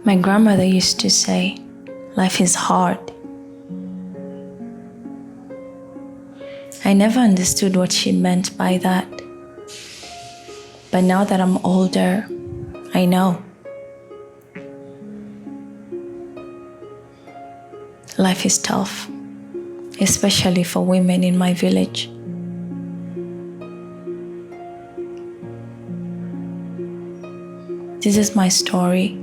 My grandmother used to say, Life is hard. I never understood what she meant by that. But now that I'm older, I know. Life is tough, especially for women in my village. This is my story,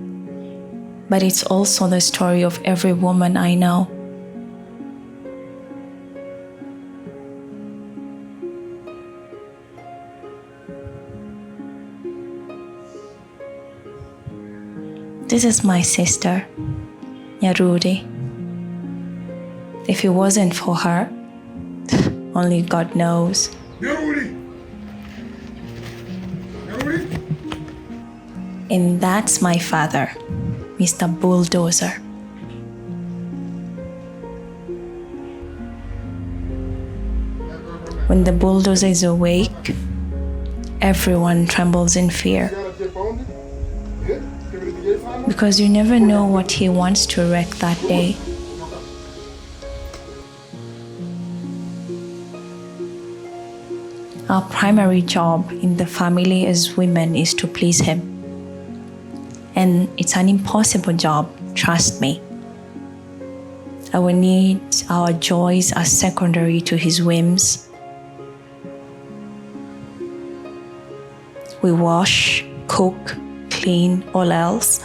but it's also the story of every woman I know. This is my sister, Nyaruri. If it wasn't for her, only God knows. Nyaruri! Nyaruri! And that's my father, Mr. Bulldozer. When the bulldozer is awake, everyone trembles in fear. Because you never know what he wants to wreck that day. Our primary job in the family as women is to please him. And it's an impossible job, trust me. Our needs, our joys are secondary to his whims. We wash, cook, clean, all else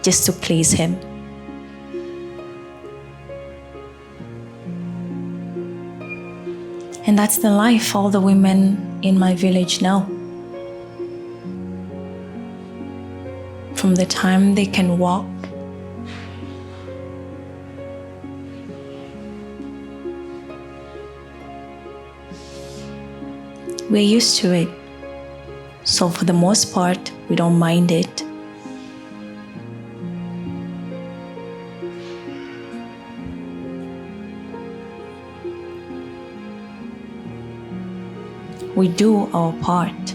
just to please him. And that's the life all the women in my village know. From the time they can walk, we're used to it. So, for the most part, we don't mind it. We do our part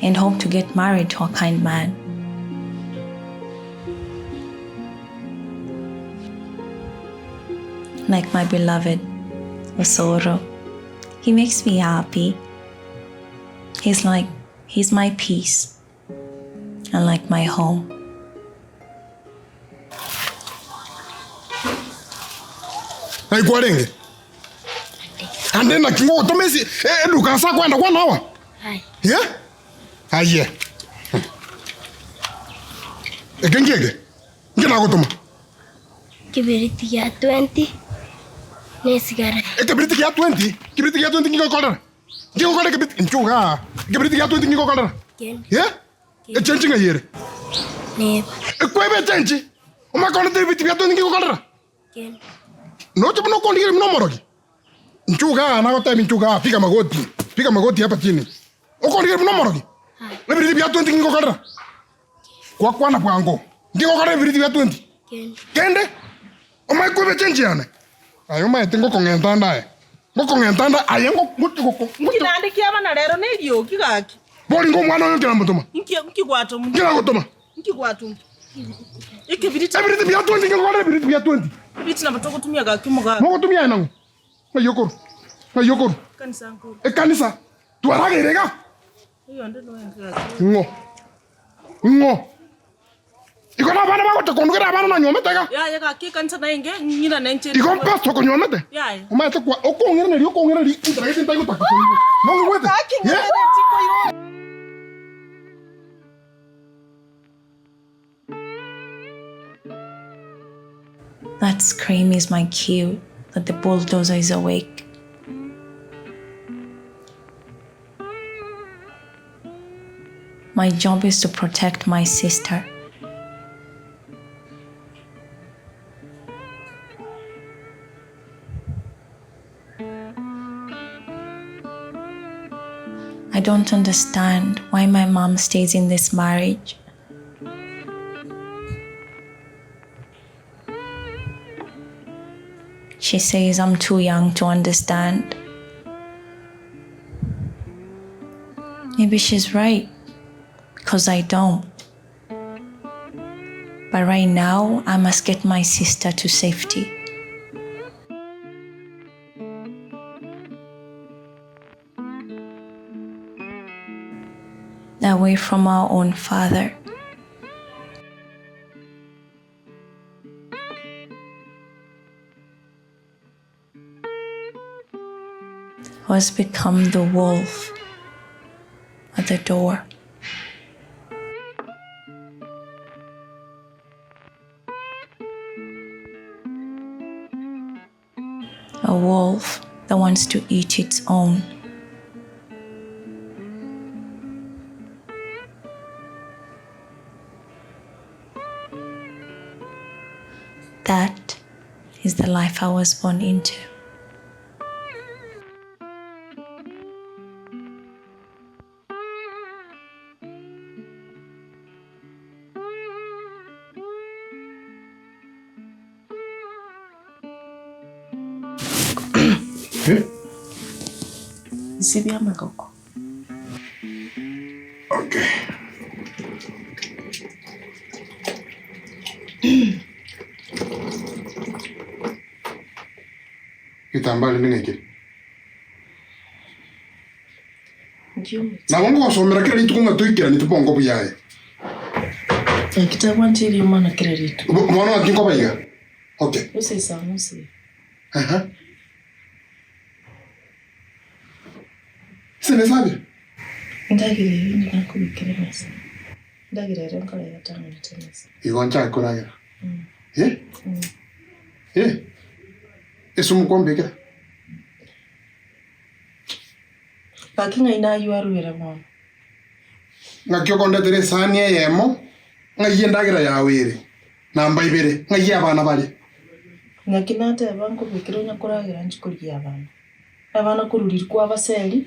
and hope to get married to a kind man. Like my beloved Osoro. He makes me happy. He's like, he's my peace and like my home. Ngai kwarenge ande naki ngogotoma esi e- eduka ase akoenda kwana awa Aye. ye aye eke nkiege nki nagotoma Kibiriti gia 20 na esigara. Ekebiriti gia 20 kebiriti gia 20 nkigokorera Nkigokorera ekebiriti inchuo igaa ekebiriti gia 20 nkigokorera Kende. ye Echenchi ng'ai ere? Neba. Ekweba echenchi omanye korenta ebibiriti bia 20 nkigokorera Kende. Noche buna okondigeria buna omorogi Inchuo igaa nagotebia inchuo igaa piga magoti piga magoti hapa chini okondigeria buna omorogi Aye. Ebiriti bia 20 nkigokorera Gwakwana bwango, nkigokora ebiriti bia 20 kende omanye koiba echenchi yane. Aye omanyete ngokong'enta ande aye, ngokong'enta ande aye ngo ngochi goko Inki ngochi naende kiaba na rero neriogi gaki? Bori ngo omwana oyo nkiramotoma, Inki inki gwatomwa? nkinagotoma. Inki gwatomwa? Ekebiriti Ebiriti bia 20 nkigokora ebiriti bia 20. Ebiriti nabo togotumia gaki omogaka. Mogotumia aye nang'o? Ng'ai okorwa? Ng'ai okorwa? Ekanisa nkorwa. Ekanisa, twarageire iga? Oyonde noenge gaki. Ng'o? Ng'o? Igo nabana bagocha kondugera abana nanyuomete iga? Yaya gaki ekanisa naenge ng'irane inche Igo mpastor okonyuomete? Yaya. Omanyete kwa okong'iraneria okong'iraneria inchera gete ntagotaka koigwa. Nong'igwete? Gaki Ye? ng'iraneria tikoigwa. That scream is my cue that the bulldozer is awake. My job is to protect my sister. I don't understand why my mom stays in this marriage. She says I'm too young to understand. Maybe she's right, because I don't. But right now I must get my sister to safety. Away from our own father. Who has become the wolf at the door. A wolf that wants to eat its own. That is the life I was born into. Sibia amagoko. Okay. Getambaa rende ng'ai kere? Nabo ngogosomera kera rituko ng'a toikeraneti bongo buya aye. Naki tagwancheiri omwana kera rituko. Bono naki nkoba iga? Okay. Gose isang'use. Aha. Ase nesabire? Endagera eyio inde nakobekera emesa. Endagera ere nkorera etang'anete emesa. Igo nchake koragera. Eh? Eh? Esumu kwambekera? Gaki ng'ai naywarwera bono? Ng'aki okondetera esani eyemo, ng'ai endagera yao ere? Namba ibere, ng'ai abana bare? Naki nateba nkobekere onya koragera nchie korigia abana. Abana korwa riria kwabaseri,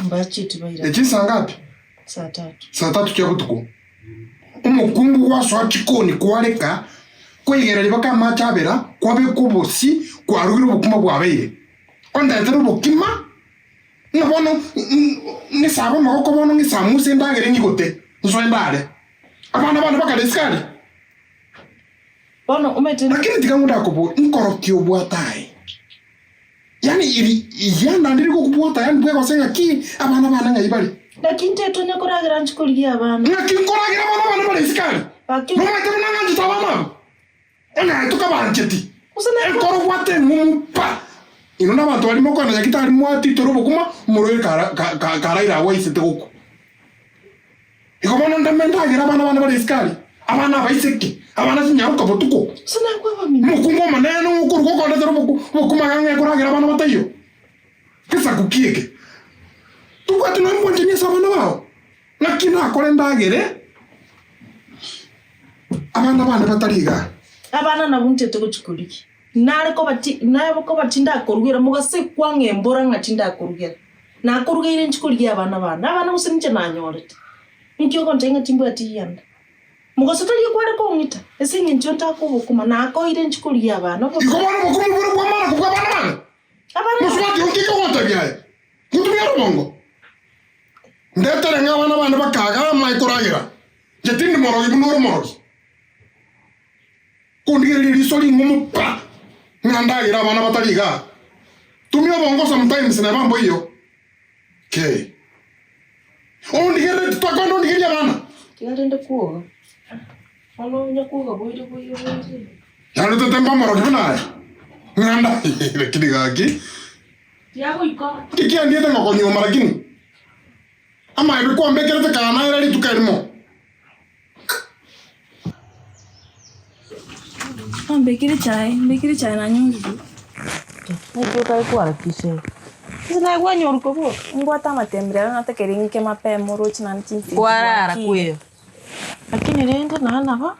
mbachieti bairane. Echi nsaa ngapi? Saa tatu. Saa tatu chia botuko. Omokungu gwasoa chikoni kwareka, kwaigereria mpaka amache abera, kwabeka obosie, kwarugire obokima bwabeire. Ondetere obokima, ng'a bono ng'isabe amagoko bono ng'isamuse endagera eng'igote, nsoe ndare. Abana bane bakare isiko aria. Bono omanyete. Lakini tiga ng'o ndakobori, nkorokia obwate aye. Yaani iri iyia naende rigokobwata yaani bwegose ng'aki abana bane ng'ai bare. Naki intwe tonya koragera nchi korigia abana. Ng'aki nkoragera abana bane bare isiko aria. Gaki. Nomanyete buna ng'anchete abana aba? Onye tokabancheti, Gose na. ekero obwate eng'umu pa! Inwe nabanto baria mokogenda nyagitari mwatitore obokima, omorwaire kara ka- ka- karaire agwo aisete gokwa. Igo bono ndeme ndagere abana bane bare isiko aria, abana abaiseke, abana chinyaroka botuko. Gose nakwa abamino. Omokungu omonene okoruga okondetera oboku obokima iga ng'e koragera abana bataiyo. Gesaku ki eke? Tobwati nonya mbwanchani ase abana bao? Naki nakore ndagere abana bane batari igaa? Abana nabwo nchete gochia korigia. Nare koba ti nabo koba tindakorugera mogase kwang'embora ng'a tindakorugera. Nakorugeire inche korigia abana bane, abana gose ninche nanyorete. Inki ogontebia ng'a timbwati rianda? Mogaso tari okware kong'ita, ase eng'encho ntakobokuma, nakoire inche korigia abana. Igo bono obokumu bore bw'amana kobua abana bane? Abana Mosubati oo nki ogontebia aye? Ngotumia orobongo? Ndetere ng'a abana bane bakaga amae koragera, inche tindi morogi buna ore omorogi. Kondigereria eriso ring'umu pa, ng'a ndagere abana batari igaa. Tumia obongo sometimes neba mboiyo. Kei. Ondigereretie twakonda ondigerie abana. Tiga rende kwoga. Bono onya kwoga boire boire boire. Yaani tete mba omorogi buna aye. Ng'a nda lakini gaki. Tiagoika. Nki kiandiete ngokonyuoma lakini? Amaebi kwambekerete kaa naira rituko erimo. Mbekere echae, mbekere echae nanyorire. Naki otari koharakisha iga? Gose naye kwanyorwa koboka? Nimbwate amatembero aria natakeri ng'ike mapema oroche naende chinsa Kwarara kweo. Lakini rende nonya nabo,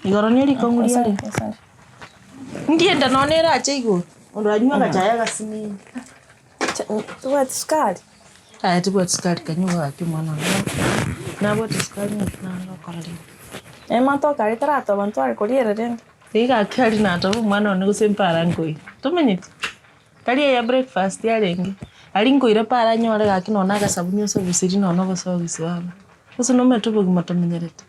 igoro nigo rikong'u riarenge. Ndienda nonya nerache igoro, onde anywe agachae agasinini. Tobwati sukari? Aye tibwati sukari kanywa gaki omwana one. Nabwate sukari naki nagokora rende. Naye matoke aria taratoba ntware koriera rende. Iga gaki aria natoba omwana one gose mpara nkoira. Tomanyeti? Tari eya breakfast yarenge, aria nkoira para anyore gaki nonya na agasabuni osabusiri nonya na obosogisi baba. Gose nomanyete obogima tomenyerete.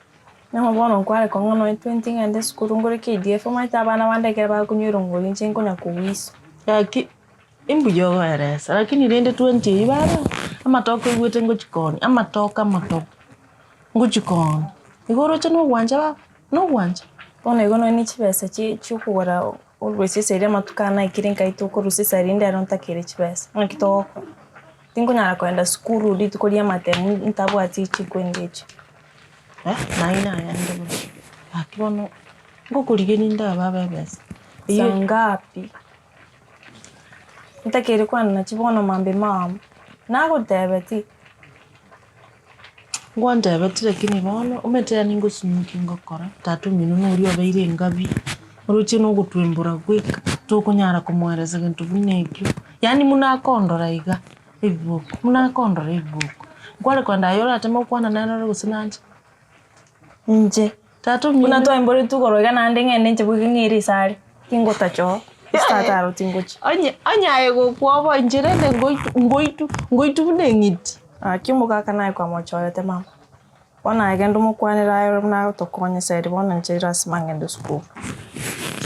Nabo bono nkware kong'a nonya 20 ng'ende esukuru ngore KDF omanyete abana bande ekero bakonywa erongori inche nkonya kowisa. Gaki imbuya ogoeresa lakini rende 20 eyio baba, amatoke oigwete ngochi koonia, amatoke amatobe, ngochi koonia, igo oroche nogwancha baba, nogwancha. Bono igo nonya ne chibesa chi chiokogora orusia eseri amatuko aya naikire nkaitwa okorusia eseri rende ero ntakeire chibesa, naki togokora? Tinkonyara kogenda sukuru rituko ria amatemu ntabwati chikwenga echi. Naye nayande bono, gaki bono ngokorigeria inde ababe ebesa. Saa ngapi? Ntakeire kwana nachi bono mambia mama, nagotebeti. Ngwantebetie lakini bono omanyete yaani ngosunyuki ngokora, tata omino noria obeire engabi, oroche nogotwembora goika, tokonyara komoeresa gento buna ekio, yaani buna akondora iga ebiboko, buna akondora ebiboko. Nkware kogenda aye orateme gokwana nere ore gose nanche? Inche, Tata omino. buna twaimboretwe igoro iga naende ng'ende inche boigo ng'ire ase are, tingotacha oo, ase tata aro tingochia. Onye onye aye gokwoboa inche rende ngoitu ngoitu ngoitu buna eng'iti. Gaki omogaka naye kwamochorete mama, bono aye genda omokwanere aye ore buna agotokonya ase bono inche lasima ng'ende esukuru.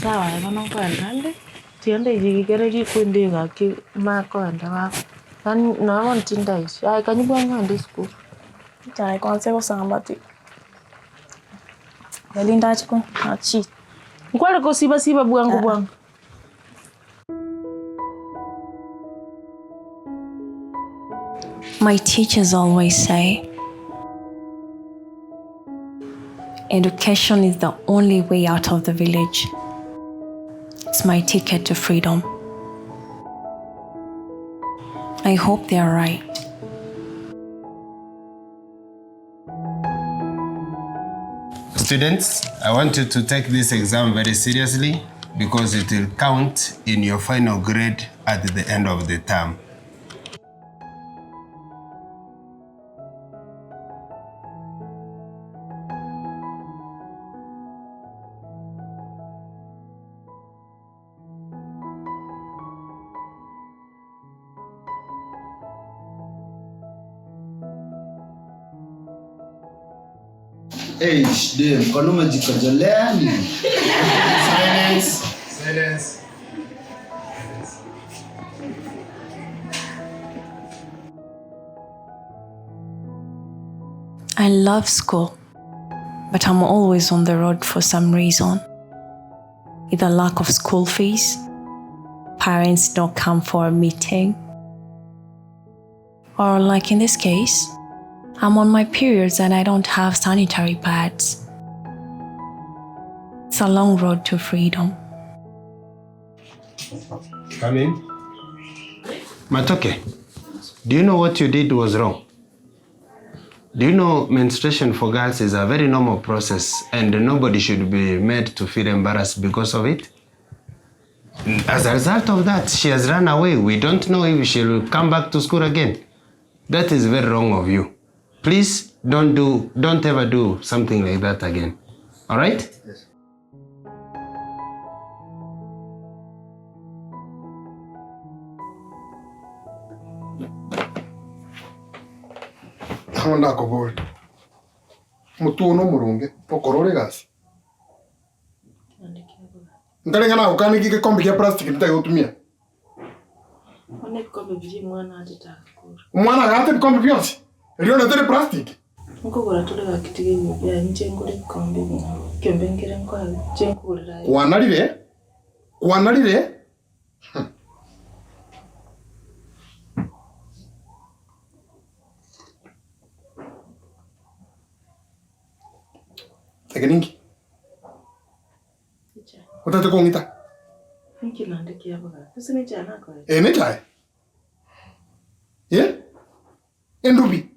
Sawa aye bono nkoenda nde, tiga ndaiyegererie kwende gaki makoenda baba, yaani nonya bono tindaisi, aye kanywa bwango ng'ende esukuru. Echae kwanza egosamba pi, nari ndache konywa nachire. Nkware kosiba siba bwango bwango. My teachers always say education is the only way out of the village. It's my ticket to freedom. I hope they are right. Students, I want you to take this exam very seriously because it will count in your final grade at the end of the term. Eish, dem, kwani umejikojolea nini? Silence. Silence. I love school, but I'm always on the road for some reason. Either lack of school fees, parents don't come for a meeting, or like in this case, I'm on my periods and I don't have sanitary pads. It's a long road to freedom. Come in. Matoke, do you know what you did was wrong? Do you know menstruation for girls is a very normal process and nobody should be made to feel embarrassed because of it? As a result of that, she has run away. We don't know if she'll come back to school again. That is very wrong of you. Please don't do don't ever do something like that again. All right? Yes. Nabo ndakoborie, omotwe one omoronge okore ore egasi? Nkare ng'a nagokania gekombe gia plastic ntari gotumia? Bono ebikombe biria omwana aachete agakora. Omwana agaata ebikombe bionsi, erio ondetere plastic? Nkogora tore gaki tiga enyomba yaye inche ngore ebikombe ebing'ao, ekiombe nkere nkoe inche nkogorere aye. Kwanarire, kwanarire, hmm. Eke ninki? Otagete kong'ita? Inki naende kiabagaka? Gose nechae nakorete? Eye nechae? Eh? Endubi.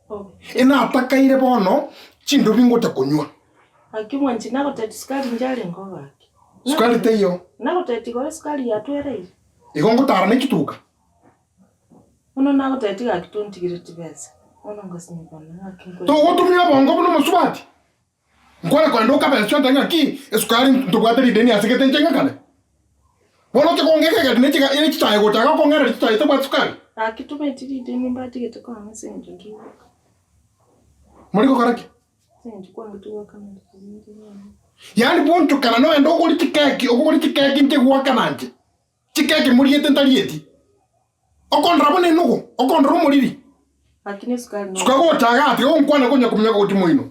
Obe. Enatakaire bono chindubi ngocha konywa. Gaki mwanchi nagoteti sukari njarenge ogaki. Sukari teiyo. Nagoteti gore sukari yatwereire. Igo ngotara ne chituka. Bono nagoteti gaki tontigire chibesa. Bono ngasinywa gaki nkore. Togotumia obongo buna omosubati. Nkwane korende okabesa onte ng'a ki esukari ntobwate rideni ase gete inche ng'akane? Bono oche kong'eka egari ne chiga ne chichae gocha iga okong'erera chichae etabwati sukari? Gaki tometi rideni mbatigete koama ase eng'encho ntoiboka. Mori gokora ki? Yaani bwonchokana nogende ogore chikeki, ogore chikeki inche goakana inche. Chikeki moriete ntarieti. Okondora buna enugu, okondora omoriri. Suka gocha igaa, tiga gonkwana konya kominyoka gochia moino.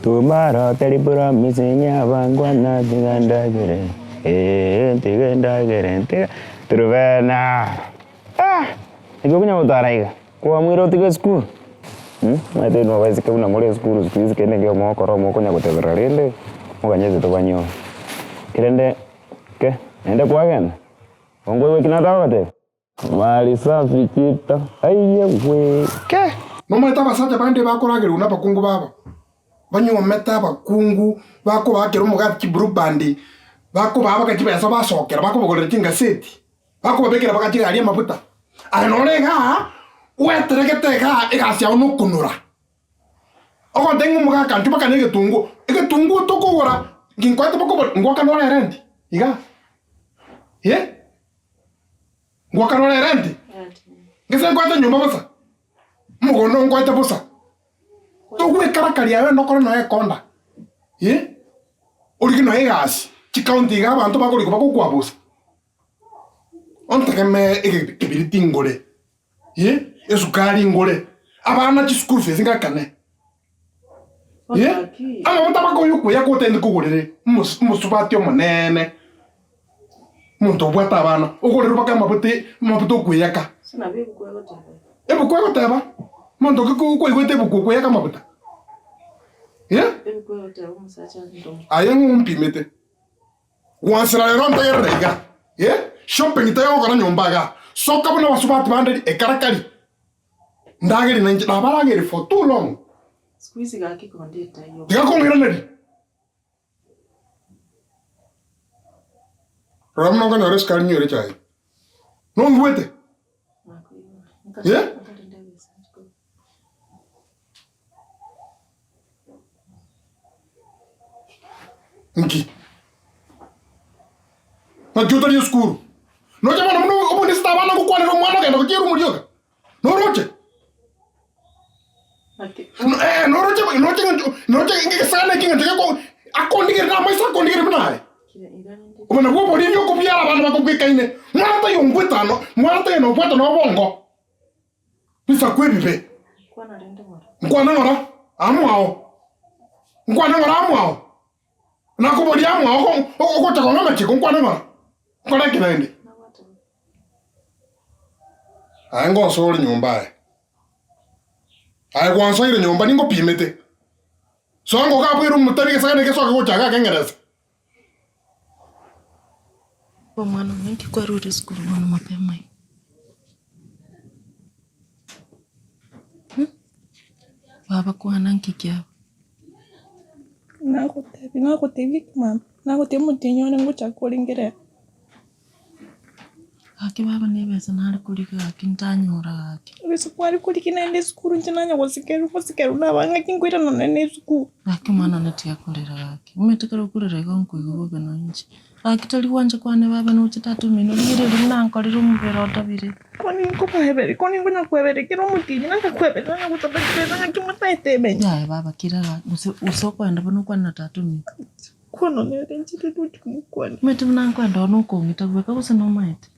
Tomorrow teri promise nyabangwana tiga ndagere eh tiga ndagere tiga Truvena ah naki okonya gotara iga kwamoira otige esukuru omanyete inwe abaiseke buna more esukuru siku hizi kende nkeiyo mogokora mokonya goteberera rende moganye tobanyore kerende ke naende kwagenda onkoigwa eki natagogotebia. Mali safi chita aiye we ke. Nomanyete abasacha bande bakoragerigwa nabakungu babo, banyuomete abakungu bakobaakera omogati chiblue band, bakobaa baka chibesa basokera, bakobagorera chingaseti, bakobabekera baka chigari amafuta. Aye nore igaa, gweteregete igaa egasi yao nokonora. Ogontebia ng'a omogaka inchuo mpaka na egetunguo, egetunguo tokogora, nginkoete bokobori, ngoakana ore erenti igaa, eh. Ngwakanora erenti? Gese nkoete nyomba bosa? Omogondo nkoete bosa? Togwekarakaria aye nokore nonya ekonda, eh? Origie nonya egasi, chikaunti iga abanto bakorikwa bagokwabusa. Ontegemee ekebiriti ngore, eh, esukari ngore, abana chischool fees ngakane, eh, amabuta bakoyukuya kotendi kogorere omosubati omonene. Omonto obwate abana, ogorerwe mpaka amabuta amabuta okweyaka. Ebuku egoteba, omonto ki kwaigwete ebuku okweyaka amabuta? Eh? Aye ng'o ompimete? Gwansera rero ntegerere iga, eh? Shopping tayogokora nyomba igaa, soka buna abasubati bande ri ekarakari, ndageri nainche nabarageri for too long. Tiga kong'iraneria. Rora buna okonyora esukari nywere echae. Nongwete? Eh? Nki? Naki otari esukuru? Noche bono buna obundisete abana gokwanera omwana ogenda gochia erumu rioka? Noroche? Eh, noroche noroche ng'encho noroche egesana eke ng'encho geko akondigerera amaiso akondigerera buna aye. Obo nabwo oboriri okobiara abana bakobwekaine. Mwana taiyo ngwetano, mwana taiyo nobwate na obongo. Bisaku ebibe. Nkwana ng'ora amo ao. Nkwana ng'ora amo ao. Nakoboria amo ao ogocha kong'a amachiko nkwane ng'ora. Nkore ki naende? Aye ngosoa ore nyomba aye. Aye gwansoire nyomba ningopimete. Soa ngoka abwo eroom tari gesagane gesoke gocha iga akengeresa. Omwana one nki kwarure esukuru bono mapema iga? Baba kwana nki kiaba? Nagotebia nagotebia ki mama? Nagotebia omotienyi one ngochaka orenge rero. Gaki baba nebesa nare korigia gaki ntanyora gaki. Ebesa kware korigia naende esukuru inche nanya gosekerwa gosekerwa naba ng'aki nkoirana naende esukuru. Gaki omwana one tiga korera gaki, omanyete ekero okorera igo nkoigwa bobe noinche. Gaki tori gwancha kwane baba noche tata omino rigereria buna nkorire omobere otobire. Koni nkobaeberia, koni nkonya koeberia kera omotienyi nanya koeberia nanya gosaba chibesa ng'aki motaete emenyo. Yaya baba kira gaki, gose gose okoenda bono okwane na tata omino. Kono nere inche tindochi komokwania. Omanyete buna nkoenda oo nokong'ita bweka gose nomaete?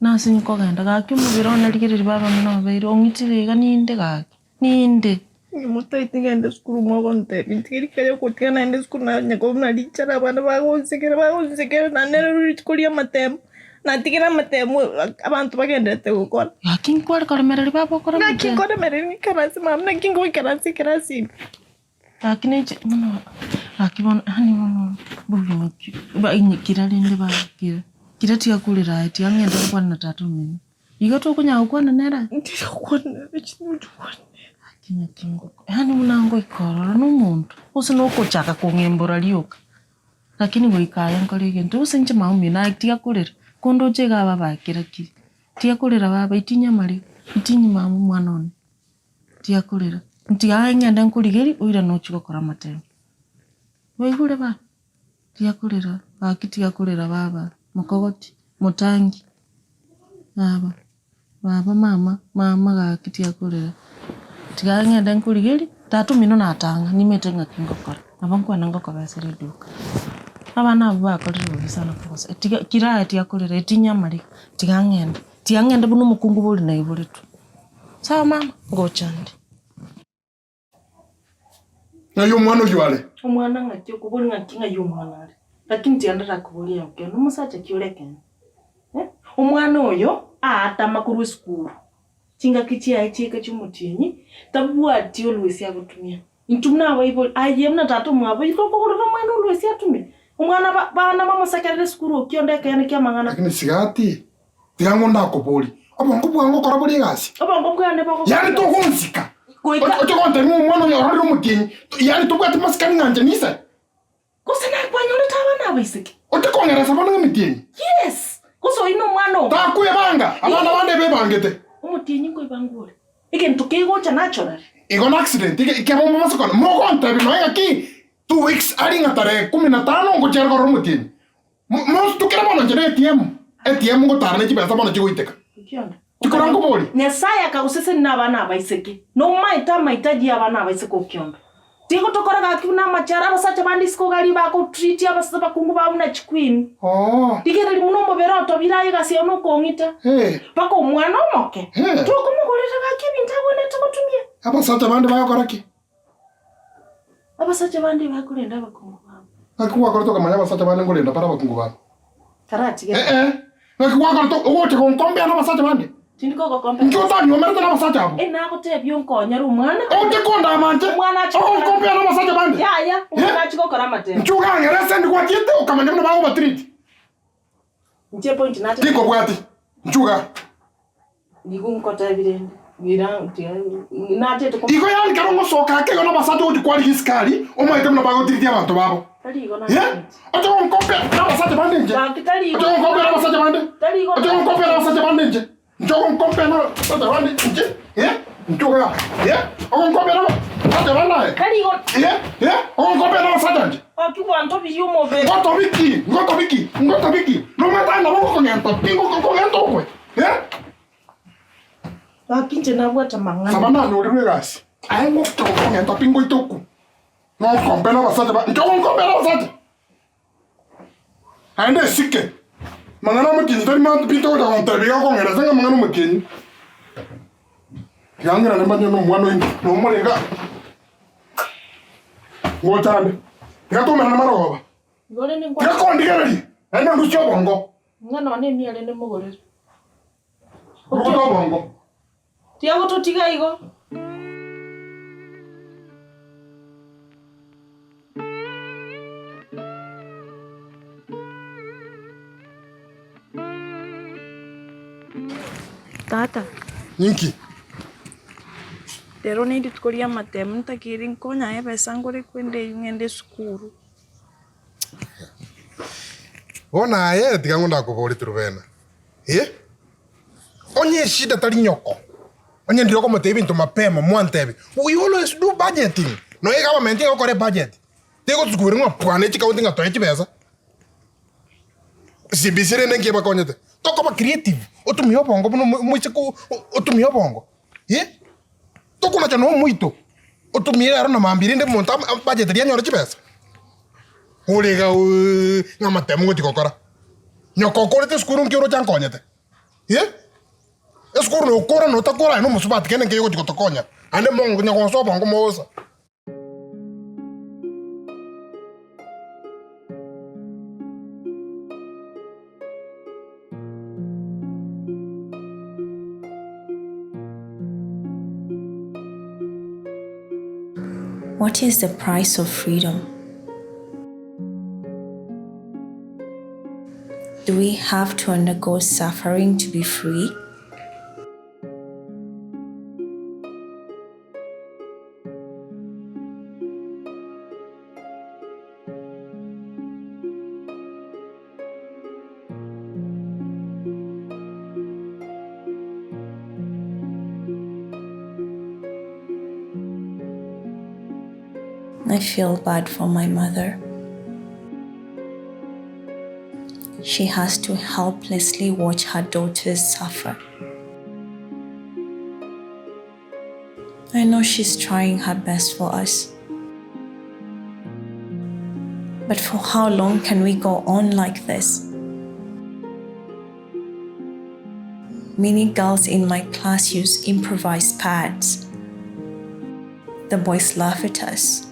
Nase nkogenda gaki omobere one rigereria baba buna obeire ong'itire iga ninde gaki. Ninde. Onye motaeti ngende esukuru mogontebia ntige rika riogotiga naende esukuru nanye koba buna richara abana bagonsekera bagonsekera naende nero rituko ria amatemo natigire amatemo abanto bagendererete gokora. Gaki nkware koremereria baba okore Naki amatemo. nkoremereria ng'ikaranse mama naki ngoikaransa ekerasi ime. Gaki ninche bono gaki bono yaani bono bogima ki ba kira rende baba kira kira tiga korera aye tiga ng'ende gokwana na tata omino. Igo tokonyara gokwana nere? Ndirikwana nere chindochi kwana nere. Gaki naki ngoko yaani buna ngoika ororo na omonto gose na okochaka kong'embora rioka, lakini goika aye nkore egento gose inche mama omino aye tiga korera, kondoche iga baba aye kera kiri, tiga korera baba itinya amariga, itinyi mama omwana one, tiga korera, ntiga aye ng'ende nkorigerie oirane ochie gokora amatemo. Waigure baba? Tiga korera, gaki tiga korera baba, mokogoti, motangi, baba, baba mama, mama gaki tiga korera, tiga ng'ende nkorigerie. Tata omino natang'a, nimanyete ng'aki ngokora, nabo nkwane ngokobesera eduka. Abana abwo bakorire bobe sana kogosa, tiga kiraya tiga korera etinya amariga, tiga ng'ende, tiga ng'ende buna omokungu bori naiboretwe. Sawa mama, ngocha nde. Ng'ai omwana oyio are? Omwana ng'aki okobori ng'aki ng'ai omwana are? Lakini tiga ndarakoborie ekeene, omosacha ki ore ekeene? Eh, omwana oyo aatama korwa esukuru, chingaki chiaye chiaika chi'omotienyi, tabwati olwesi agotumia. Intwe buna abaibori, aye buna tata omwabo, oye tokogorera omwana olwesi atumie? Omwana ba bana bamosekerere esukuru okio onde ekeene ki'amang'ana. Lakini sigati, tiga ng'o ndakoborie, obongo bwao ngokora bore egasi? Obongo bwane bogokora Yaani togonsika, Goika- oche gontebia ng'a omwana oyo ororire omotienyi, yaani tobwati masikani ng'a inche nise? Gose nakwanyorete abana abaiseke? Oche kong'eresa bono ng'emetienyi? Yes! Gose oyio nomwana oo? Takwebanga, abana bande ebebangete. Omotienyi nkoebanga ore. Egento kegocha naturally. Igo na accident, ekero mobasa kona, mogontebia nonya ng'aki 2 weeks aria ng'a tarehe kumi na tano ngochia are korora omotienyi. Monsutukere bono inche na ATM, ATM ngotara ne chibesa bono chigoiteka. Chikora nkoborie. Nyasaye akagosesenia nabana abaiseke, nomaete amaitaji y'abana abaiseke okionda. Tigo tokora gaki buna amachara, abasacha bande isiko gari bagotreat abakungu babo buna chiqueen. Rigereria buna omobere otobire aye egasi yao nokong'ita. Mpaka omwana omoke, tokomogorera gaki ebinto agwenerete gotumia. Abasacha bande bagokora ki? Abasacha bande bakorenda abakungu babo. Naki gwakorete okamanya abasacha bande nkorenda bare abakungu babo? Taratige. Eh-eh, naki gwakorete ogocha gonkombea nabasacha bande? Tindi kogokombea. Inki otanywomerete nabasacha abwo? E nagotebia onkonyere omwana. Oche kondama inche? Omwana ache gokora. Ogonkombea nabasacha bande? Yaya, omwana ache gokora amatemo. Inche ogang'ere esendi gwachiete okamanya buna bagobatreat? Inche point nache. Tinkobwati, inche oga. Nigo nkotebi rende, ng'ira tiga nachete ko. Igo yaani kero ngosoka ake igo nabasacha ogochia kwarigia isikari omaete buna bagotiritia abanto babo. Tari igo Eh? nachete. Oche gonkompea nabasacha bande inche. Gaki tari igo. Oche gonkompea nabasacha bande. Tari igo Oche gonkompea nabasacha bande inche. Inche ogonkompea nabasacha bande inche. Eh? Inche oga. Eh? Ogonkompea nabasacha bande aye. Tari igo. Eh? Eh? Ogonkompea nabasacha inche. Gaki gwantobirie omobere. Ngotobi ki? Ngotobi ki? Ngotobi ki? Nomanyete aye nabo ngokong'enta pi ngokong'enta okwe. Eh? Gaki inche nabwate amang'ana. Saba nanyorirwe egasi. Aye ngocha gokong'enta pi ngoite okwo. Nokompe nabasacha ba inche ogonkombera abasacha. Naende esike. Mang'ana omotienyi tari manto pi togocha gontebia iga okong'eresa ng'a amang'ana omotienyi. Tiga ng'irane manye nomwana oino nomore iga. Ngocha ande. Tiga toumerane marogoba. Igo rende Tiga kondigereria naende ndusie obongo. Ng'a nonya nemia rende mogorere. Orugote obongo. Tiga gototiga igo. Tata. Ninki? Rero nerituko ri'amatemo ntakeire nkonyae ebesa ngore kwenda eywo ng'ende esukuru. Bono aye tiga ng'o ndakoborie Truvena, eh? Onye eshida tari nyoko, onye ndire okomotebia ebinto mapema mwantebia, we always do budgeting, nonya egovernment egokora ebudget, tegotukuberia ng'a pwana echikaunti ng'a toe chibesa, CBC rende nki ebakonyete? Tokoba creative, otumie obongo buna omo omoiseke otumie obongo, eh? Tokonacha na omoito, otumie ero na mambia rende omonto ama budget eria anyore chibesa. Ore iga ooh ng'a amatemo ngochia gokora. Nyoko okorete esukuru nki oroche ankonyete? Eh? Esukuru nokora na otakora aye na omosubati kende nkeiyo ogochia gotokonya, naende mongo nyagosa obongo mogosa. What is the price of freedom? Do we have to undergo suffering to be free? I feel bad for my mother. She has to helplessly watch her daughters suffer. I know she's trying her best for us. But for how long can we go on like this? Many girls in my class use improvised pads. The boys laugh at us,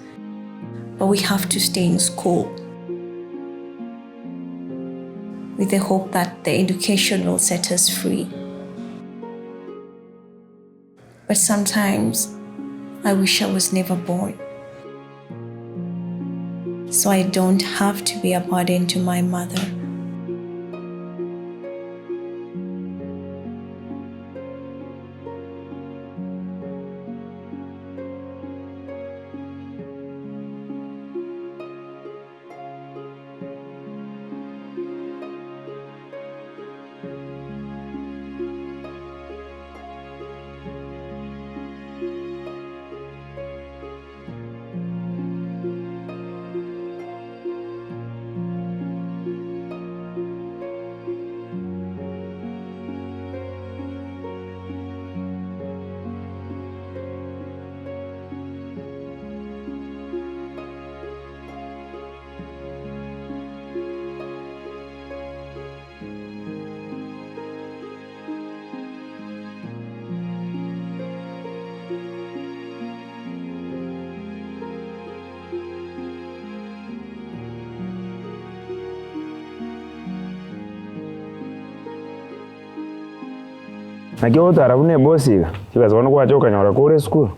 but we have to stay in school with the hope that the education will set us free. But sometimes I wish I was never born. So I don't have to be a burden to my mother. Naki ogotara buna ebosi iga, chibesa bono gwacha okanyora kore esukuru,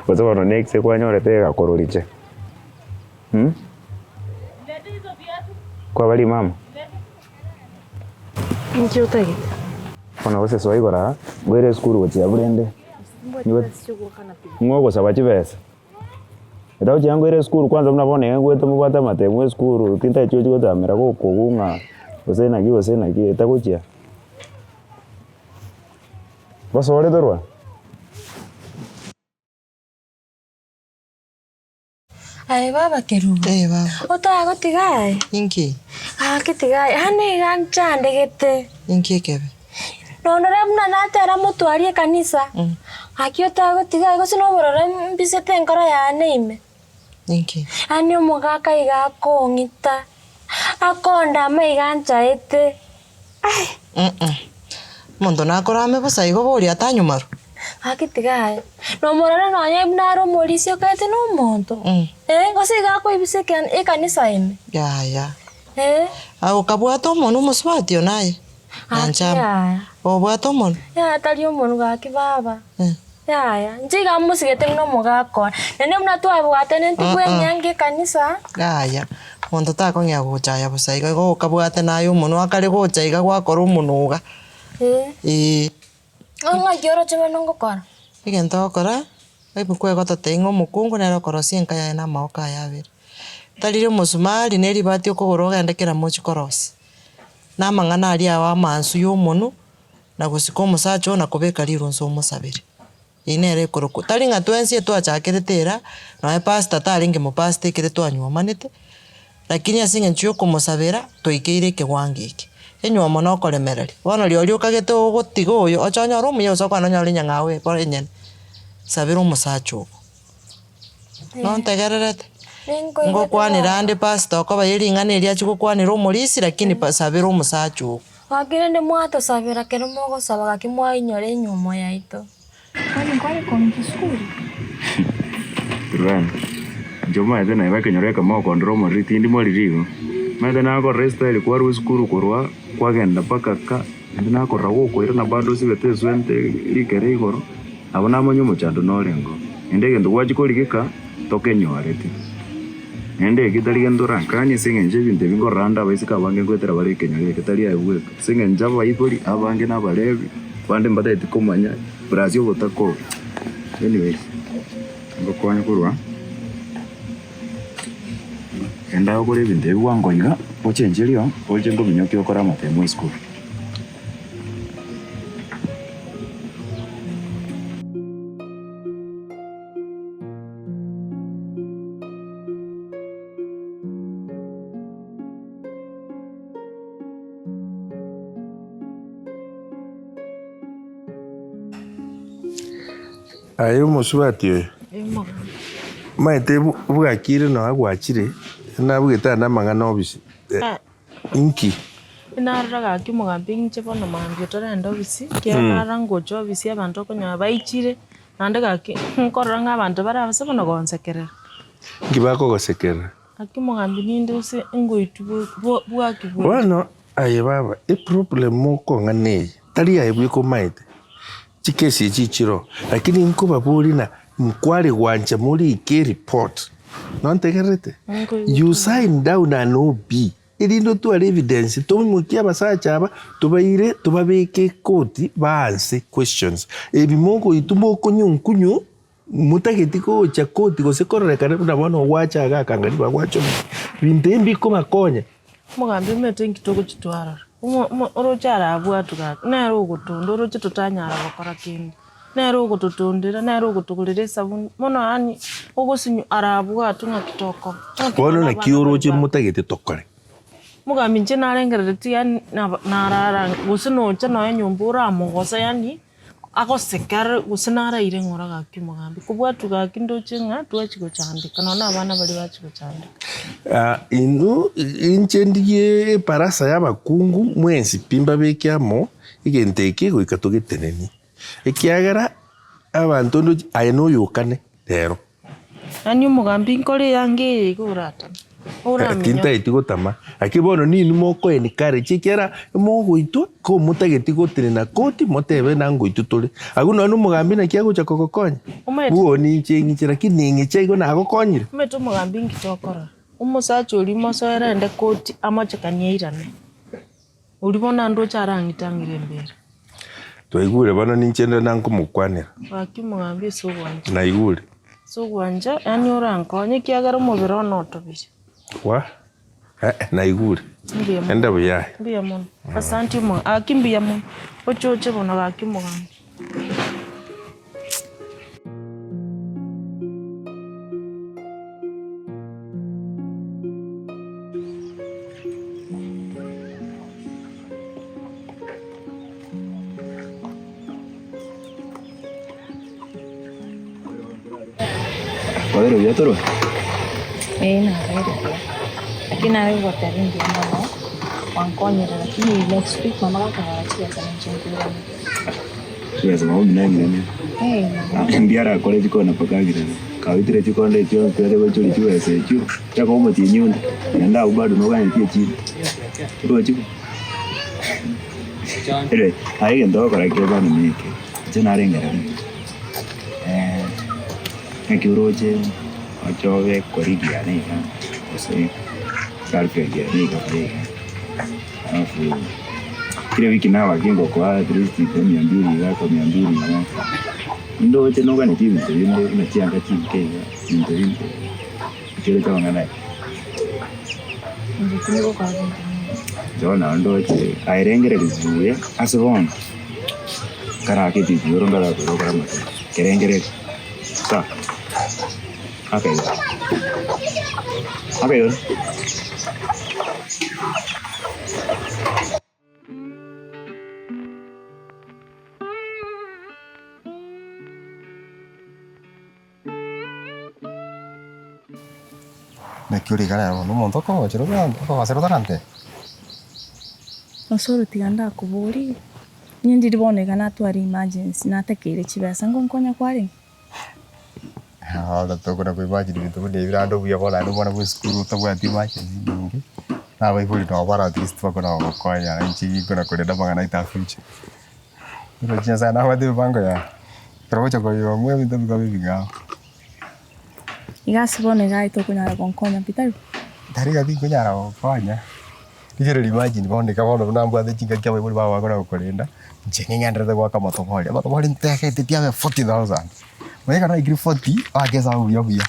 gose bono next kwanyorete egakororiche mh, kwaba rimama. Inki otagete? Bono gose soa igoro aa, ngoire esukuru gochia abwo rende, ng'o ogosaba chibesa. Ekero chianga ngoire esukuru kwanza buna bono iga ngoeta mobwate amatemo esukuru tintageti ochi gotamera gokogwa ng'a gose naki gose naki etagochia. Gosore torwa. Aye baba Kerubo, Eh, baba. otagotiga aye? Inki? Gaki tiga aye, yaani iga nchandegete. Inki ekebe? Nonore buna natera motwari ekanisa, gaki otagotiga aye gose nobororo mbisete enkoro yane ime. Inki? Yaani omogaka iga akong'ita, akondama iga nchaete. Ai! Mm Omonto nakorame bosa igo boria atanyumarwa. Gaki tiga aye, nomorore nonye buna are omorisia okaete nomonto, eh, gose iga akoibisa ekanisa ime. Yaya. Eh. Aye okabwata omonwe omosubati one aye? Gaki Nanchama. yaya. Obwate omonwe? Yaya tari omonwe gaki baba. Yaya, inche iga mosigete buna omogaka one, naende buna twabwataneti bw'enyangi ekanisa. Yaya, monto takong'ea gocha aya bosa iga, igo okabwate naye omonwe akare gocha iga gwakora omonwe iga. Ee. Eeh. Ng'a ng'aki oroche bono ngokora? Egento ogokora, ebuku egototebia ng'a omokungu nere okorosia enka yaye na amagoko aye abere. Tari omosumari na eribati okogora ogende kera mochie korosia, na amang'ana aria ao amansu ya omonwe. na gosika omosacha oo na kobeka rirunsa omosabere. Eyio nere ekorokwa, tari ng'a twensi etwachakerete era, nonye pastor tarenge mopastor ekere twanywomanete, lakini ase eng'encho ya okomosabera, twaikeire ekewango eke. Enywomo na okoremereria, bono rirorio okagete ogotiga oyo, oche onyore omuya gose okwane onyore enyang'au ekore enyene, sabera omosacha ogo. Nontegererete? Ngokwanera ande pastor okoba ye ring'ana eria achia gokwanera omorisia lakini pa sabera omosacha oo. Gaki rende mwatosabera kero mogosaba gaki mwainyora enyuomo yaito. Kwani nkware kong'ita esukuru? Turukana, inche omanyete naye ekenyoro ekemo okondora omoriri tindi moriri igo, omanyete nakorora estyle kwarwa esukuru korwa kwagenda mpaka ka, naende nakorora gokoirana bado osibete eswenta rikere igoro. Nabo namanya omochando norengeo, naende egento gwachia korigeka tokenyoreti. Naende eke tari gento orankanie ase eng'encho ebinto ebi nkorora ande abaiseke abange ngoetera bare ekenyoro eke tari aye bweka. Ase eng'encho abaibori abange na abarebi, bande mbatageti komanya plus obotaka obo. Anyways, ngokonya korwa genda okore ebinto ebi bwango iga, ochencherio oche nkominyokia okore amatemo esukuru. Aye omosubati oyo, omanyete bwakire nonya gwachire, nabugete ande amang'ana obisi, inki? Narora gaki omogambi inche bono mambia otarenda obisi, ekiagera narora ngocha obisi abanto okonyora baichire, naende gaki nkorora ng'a abanto bare abase bono gonsekerera. Inki bakogosekerera? Gaki omogambi ninde gose ngoitwa bwaki bwonsi. Bono aye baba, eproblem mokong'ana eye, tari aye bweka omaete, chikesi echi chiroo, lakini nkobaborie na nkware gwancha morike ereport, nontegererete? You sign down an OB, erinde otware evidence toimokie abasacha aba tobaire tobabeke ekoti baanse questions. Ebi mogoitwa mokonyunkunyu Motageti gocha koti gose kororekana buna bono ogwacha iga akang'ani bagwacha omonto. Binto ebi mbikobakonya. Omogambi omanyete inki togochitwarora, omo omo oroche arabwatwe gaki, nere ogotonda oroche totanyara gokora kende, nere ogototondera, nere ogotogorera esabuni, bono yaani ogosinywa arabwatwe ng'aki tokoba. Ng'aki Bono bono naki abana oroche baria motagete tokore? Omogambi inche narengereretie yaani naba narara gose nocha nonya nyomba oramogosa yaani. Agoseke arore gose naraire ng'ora gaki omogambi, kobwatwa gaki ndoche ng'a twachia gochandeka nonya na abana baria bachia gochandeka. Inwe inche ndigie ebarasa y'abakungu mwensi pi mbabeke amo egento eke goika togetenenie, ekiagera abanto ndoche aye noyokane rero. Yaani omogambi nkore eanga eye iga oratame, oraminyoke. Tintageti gotama, lakini bono ninwe moko encourage ekiagera mogoitwa ko motageti gotenena koti motebe ng'a ngoitwa tore. Agwo nonye na omogambi naki agocha kogokonya? Omanyete- Buna ninche ng'iche lakini ning'iche igo nagokonyire. Omanyete omogambi nki tokorora? Omosacha oria mosoere ende koti amochekanie airane. Oria bono naende oche arang'itang'ire embera. Twaigure bono ninche inde nankomokwanera. Gaki omogambi ase ogwancha. Naigure. Ase ogwancha, yaani orankonye ekiagera omobere one otobire. Wa? Eh, naigure. Mbuya mono. Enda buya aye. Mbuya mono. Asanti omogambi. Gaki mbuya mono. Oche oche bono gaki omogambi. Kwabeire buya torwa? Ee nabeire buya, lakini nare gogotebia mbuya mono, gwankonyire lakini next week mama gakonyora chibesa ninche nkoirane. Chibesa mama omino ang'irane. Mbuya arakore chikona mpaka ang'irane. Kagoitire chikonda echio twende goichoria chibesa echio, chaka omotienyi onde, naende abwo bado noganetie echinde. Oroche bo? Anyway, aye egento ogokora kere bono neke, inche narengereretie, naki oroche oche obe colleague yane iga, gose girlfriend yane iga buya iga, alafu. Kera ewiki nabake ngokoa at least kwa mia mbili iga kwa mia mbili iga, ndoche noganetie ebinto binde buna chianga chinke iga, ebinto binde chiroche amang'ana aya. Inche tingokora binto binde. Inche bono nabo ndoche aye rengereria buya ase bono, nkarake ebibi oro nkarakore okore amabe, kerengereria sawa, aka igo, aka igo. Naki ore iga rero bono omonto okogochera okogosera otarantebia? Osoro tiga ndakoborie, onye ndiri bono iga natware emergency natakeire chibesa ngonkonya kwarenge? Bono tokona ko imagine ebinto buna ebi naende obuya bono naende omwana bwa esukuru otabwati emergency enyinge, na abaibori nabo bare at least bakona gogokonya inche ninkona korenda amang'ana aito a future. Oroche Nyasaye nabwate emipango yaye, ekero ogocha koyomwa ebinto bikaba ebing'ao. Iga ase bono iga aye tokonyara gonkonya pi tari? Tari iga tinkonyara gokonya, rigereria imagine bono iga bono buna mbwate chingaki abaibori bao bakona gokorenda, inche ning'enderete goaka amatobori, amatobori ntegete pi abe 40,000, onye ekero naikire forty, oake esabu buya buya,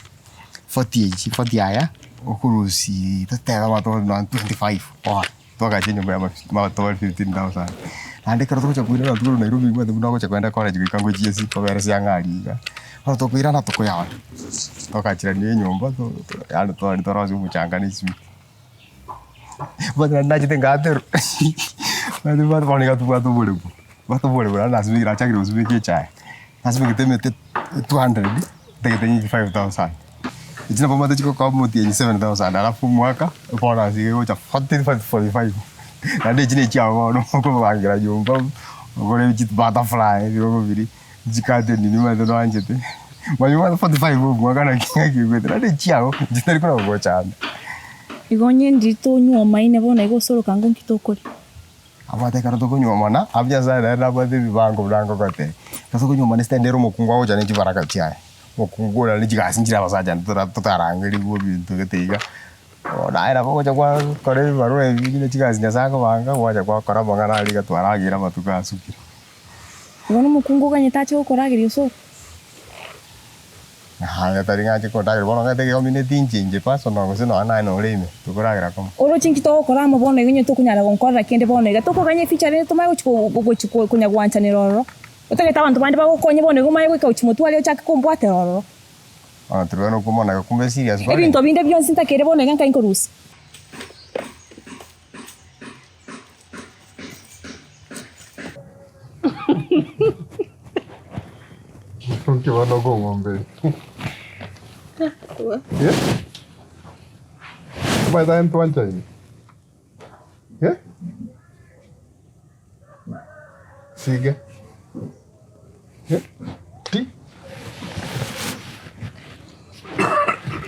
forty echi forty aya, okorusia totebe amatobori nonye 25 bono. Twagacha enyomba ya amatobori 15,000. Naende ekero togocha koirana rituko Nairobi obwate buna ogocha kogenda college goika ngochie ase kobera ase ang'e aria iga. Bono tokoirana tokoyana, togachirania enyomba yaani twari torosie omochanga na esimiti. Omanyete naende nachete ngaterwa bono iga tobwate oboremo, tobwate oboremo naende nasimekire nachakire gosimeka echae. Nasimegete emete 200, ntagete nyinyi 5000. Echi nabo omanyete chigokoa omotienyi 7000 alafu omwaka ebonus iga egocha 45 45. Naende echi nechiago bono okobangera nyomba ogore chibutterfly ebirogo biria, chicurtain nimanyete noanchete, manya omanyete 45 omwaka naki ng'aki egwete naende echiago inche ntari kona gogochanda. Igo onye ndiri tonywomaine bono igo osoroka ng'o nki tokoria. Abwate ekero tokonyuomana, abwo Nyasaye naende nabwate ebibango buna ngogotebia. Ekero tokonyuomana esitende ere omokungu agocha ne chibaraka chiaye, omokungu oria ne chigasi nchire abasacha tora totarangerigwa ebinto gete iga, naye nabo ogocha gwakora ebibarua ebi buna chigasi Nyasaye akobanga, gwacha gwakora amang'ana aria iga twarageire amatuko asukire. Bono omokungu oganyete ache gokorageria osoro. Naye tari ng'a ache kondageria bono ng'ete ekegomineti inche inche personal gose nonya naye nore ime, tokoragera komo. Oroche inki togokora amo bono iga onye tokonyara gonkorera kende bono iga, tokoganya efuture rende tomanye gochi ko gochi konya gwanchanera ororo. Otagete abanto bande bagokonye bono iga omanye goika gochi motwe aria ochake kombwatera ororo. Bono tibwene okomona iga kumbe serious kwarenge. Ebinto binde bionsi ntakeire bono iga nkai nkorusia. Nki bono okong'omberia? Eh? Omanyete aye ntwanchaine? Eh? Sige. Eh? Ti.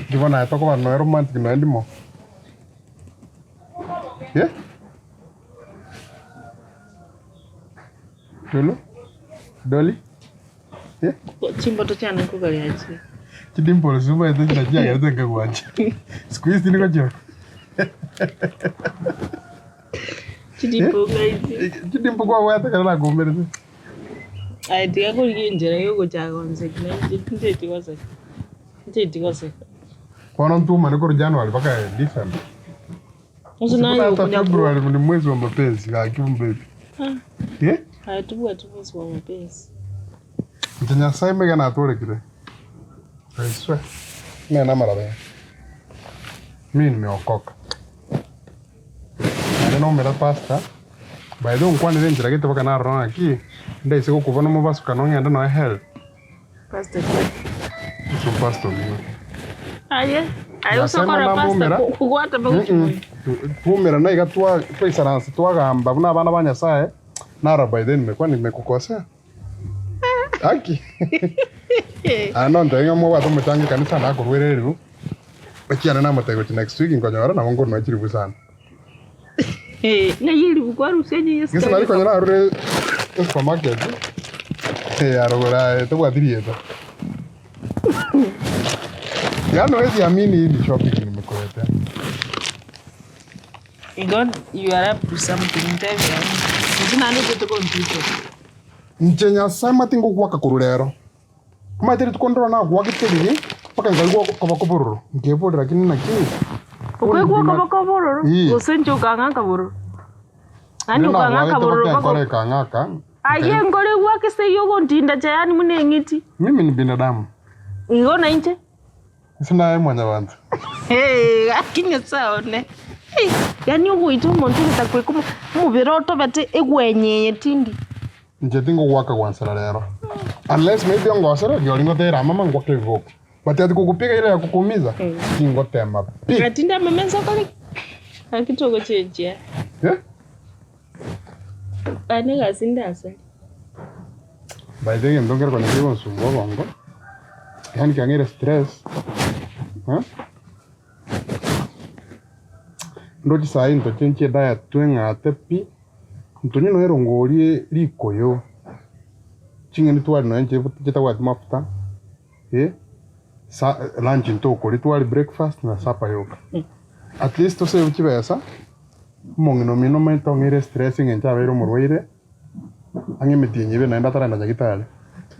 Nki bono aye tokoba noe romantic noe ndimo? Eh? Lulu? Dolly? Eh? Chimboto chiane nkogaria chire. Chidimples omanyete chira chiagerete nkagwancha. Siku hizi niko chio. Chidimple ng'ai Chidimple kwabwate ekero nakomerete. Aye tiga korigia enchera ya ogochaka gonseki nainche ncheti goseka. Ncheti goseka. Bono ntumane korwa January mpaka December. Gose naye Hata okonya February ni mwezi wa mapenzi gaki mbebi. Eh? Aye tobwati mwezi wa mapenzi. Inche Nyasaye maiga natorekire. I swear. Mena amaraba aya. Mimi nimeokoka. Naende nomera pastor. By the way onkwanere enchera gete mpaka narora ng'aki ndaise gokuba nomobasukano ng'ende noe hell. Pastor ki? Ase pastor oyio. Aye, aye Nyasaye osokora mana pastor mbumera. kogwata Mm-mm. Twumera naiga twa twaisaransa twagamba buna abana ba Nyasaye naro by then nimekuwa nimekukosea. Aki. Aya nontebie ng'a mobwate omochango ekanisa nakorwere eribu. Ekiagera namotebia gochia next week nkonyora nabo nkorwa chiribu sana. Ng'ai eribu kwarusia onye Yesu Gese nari konya narure supermarket eh, arogoro aye tobwati rieta. Yaani huwezi amini hii ni shopping nimekuletea. Igo you are up to something ntebia. Inche naende tote computer. Inche Nyasaye mati ngogwaka korwa rero. Omanyete rituko ndoro nagwakete riria mpaka nkaigwa okoboko bororo, nkeborera lakini naki Okaigwa okoboko bororo? Ii. Gose inche okang'aka bororo? Yaani Riria okang'aka nagwagete bororo mpaka mpaka enkoro ekang'aka, Aye nkore gwake ase eyio ogontindacha yaani buna eng'iti. Mimi ni binadamu. Igo nainche. Ase naye mwanyabanto. Hee, gaki Nyasae one. Hey, yaani ogoita omonto ogetakweka omo- omobere otobete egwenye eye tindi. Inche tingogwaka gwansera rero. Unless maybe ongosere rirorio ngotere amama ngwake ebiboko. But ati kogopiga ire ya kukuumiza, tingotema pi. Ati ndamame nsokore ki? Gaki togochenchia. Eh? Ane egasi ndasare. By the way egento nkere konya kegonsumbua obongo, yaani kiang'eire stress, eh, ndoche saii ntochenchie diet tweng'ate pi, ntonywe nonya erongori rikoyo, ching'eni twari nonya inche chitabwati mafuta, eh, sa lunch ntokoria twari breakfast na supper yoka. At least tosave chibesa, omong'ina omino omanyete ong'eire stress eng'encho abeire omorwaire. Ang'e emetienyi ebe naende atarenda nyagitari.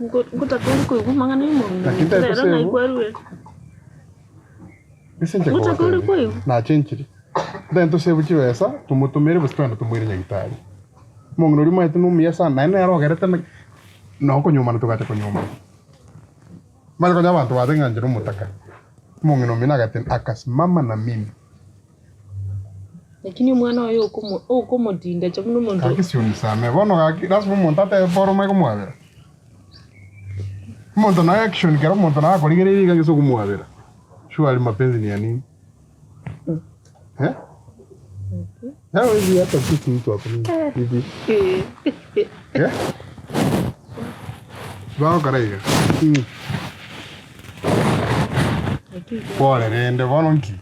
Ngotaka ore koigwa amang'ana y'omong'ina Lakini oito rero tari ng'ai tosebu. kwarure. Ase inche Ngotaka ore kogotebia, koigwa. nachenchiri. Ntari tosebu chibesa, tomotomere gose twende tomoire nyagitari. Omong'ina oria omanyete nomuya sana, naende nere ogerete na nokonyomana togacha konyomana. Omanye konya abanto bateba ng'a inche nomotaka. Omong'ina omino agateba akasimama na mimi. Lakini omwana oye okomo okomotindacha buna omonto. Gaki sionisamee bono gaki lasima omonto atebe pore omanye komwabera. Omonto na action kera omonto naye akorigereria iga gese okomwabera. Surely mapenzi ni ya nini? Eh? Yaani hivi hata kitu mtu ako hivi. Eh? Bagokora iga. Mm. Pole rende bono nki?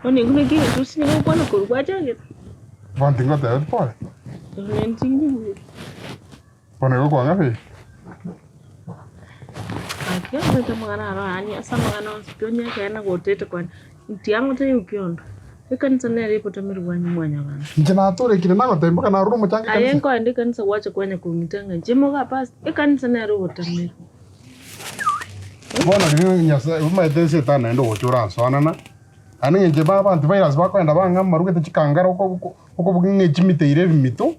Bono ekio nakio egetusi nigo okwana korwa gwachagete. Bono tingoteba pole. Nonya ntingigweti. Bono igo kwang'a pi. Gaki omanyete amang'ana aro yaani ase amang'ana onsi pi onye ekeene gotete kwane, tiang'o taiyo kiondo, ekanisa nere ebotameri bwanyu mwanyabanto. Inche natorekire nagotebia mpaka narure omochango Aye ekanisa. nkoenda ekanisa gwacha kwanya kong'ita ng'a inche moga pastor, ekanisa nere obotameri. Bono riria Nyasae omanyete shetani naende ogocha oransoanana, naende ng'a inche ba abanto virus bakoenda bang'a amarugete chikangara oko okobugia ng'a echimite ire ebimito,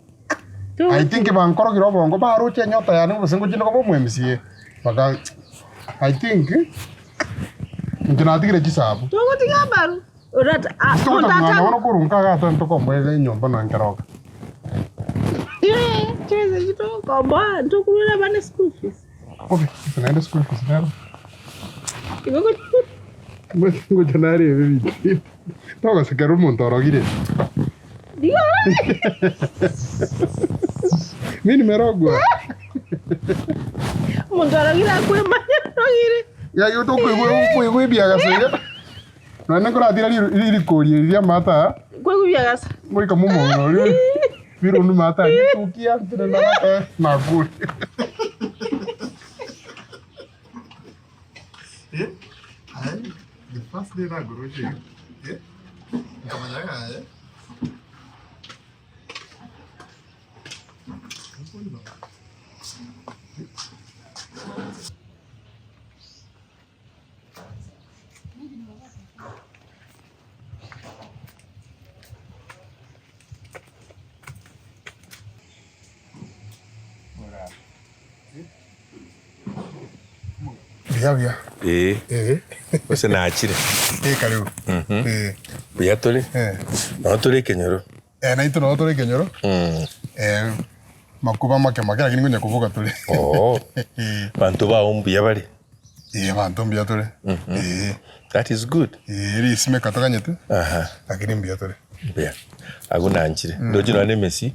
I think bankorogire obongo baroche enyota yane gose ngochia koba omo MCA, baka I think inche natigire chisabu. Togotiga amaru, orata ah Togocha kong'anya bono korwa nka iga ase ntokomboa enyomba nonya nkeroka. Chibesa echio togokomboa ntokorwera abana school fees. Obe, gose naende school fees nero. Igo Ngocha narebe ebinto. Togosekera omonto orogire. Mi nimerogwa. Omonto orogire akwemanya orogire. Yai otokoigwa okoigwa ebiagaso iga. Nonya nkoratira rikori eri ri'amato aya. Koigwa ebiagaso. Ngoika momong'ina oria birundu mato aria etukia ntenene amato aya nakure. The first day nagoroche iga, eh, nkamanya ng'a aye Buya buya. Ee, Ee. gose nachire. Ee karibu. Ee. Buya tore. Eh. Nabo tore ekenyoro. Eh, naintwe nabo tore ekenyoro. Eh, makuba make make lakini ngonya koboka tore. Oo. Banto bao mbuya bare. Ee, abanto mbuya tore. Ee. That is good. Ee, risimeka toganyete. Aha. Lakini mbuya tore. Mbuya. Agwo nanchire. Ndoche nonya na emesi.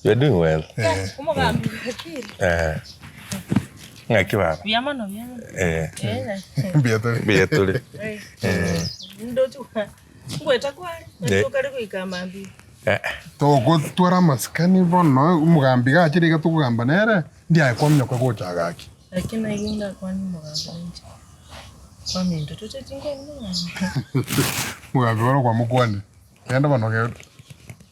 You are doing well. Eh. Omogambi bwakire. Eh. Ng'aki baba? Buya mono, buya mono. Eh. Eh. Mbuya tore. Mbuya tore. Eh. Ndoche ngoeta kware, Eh. okare goika mambia. Eh. Togotwara amasikani bono, omogambi iga achire iga tokogamba nere, ndiaye kwamanya gocha gaki. Lakini naigwe ndakwane omogambi oinche. Kwaminto tocheti nkwane omogambi. Omogambi bono kwamokwanire. Genda bono ge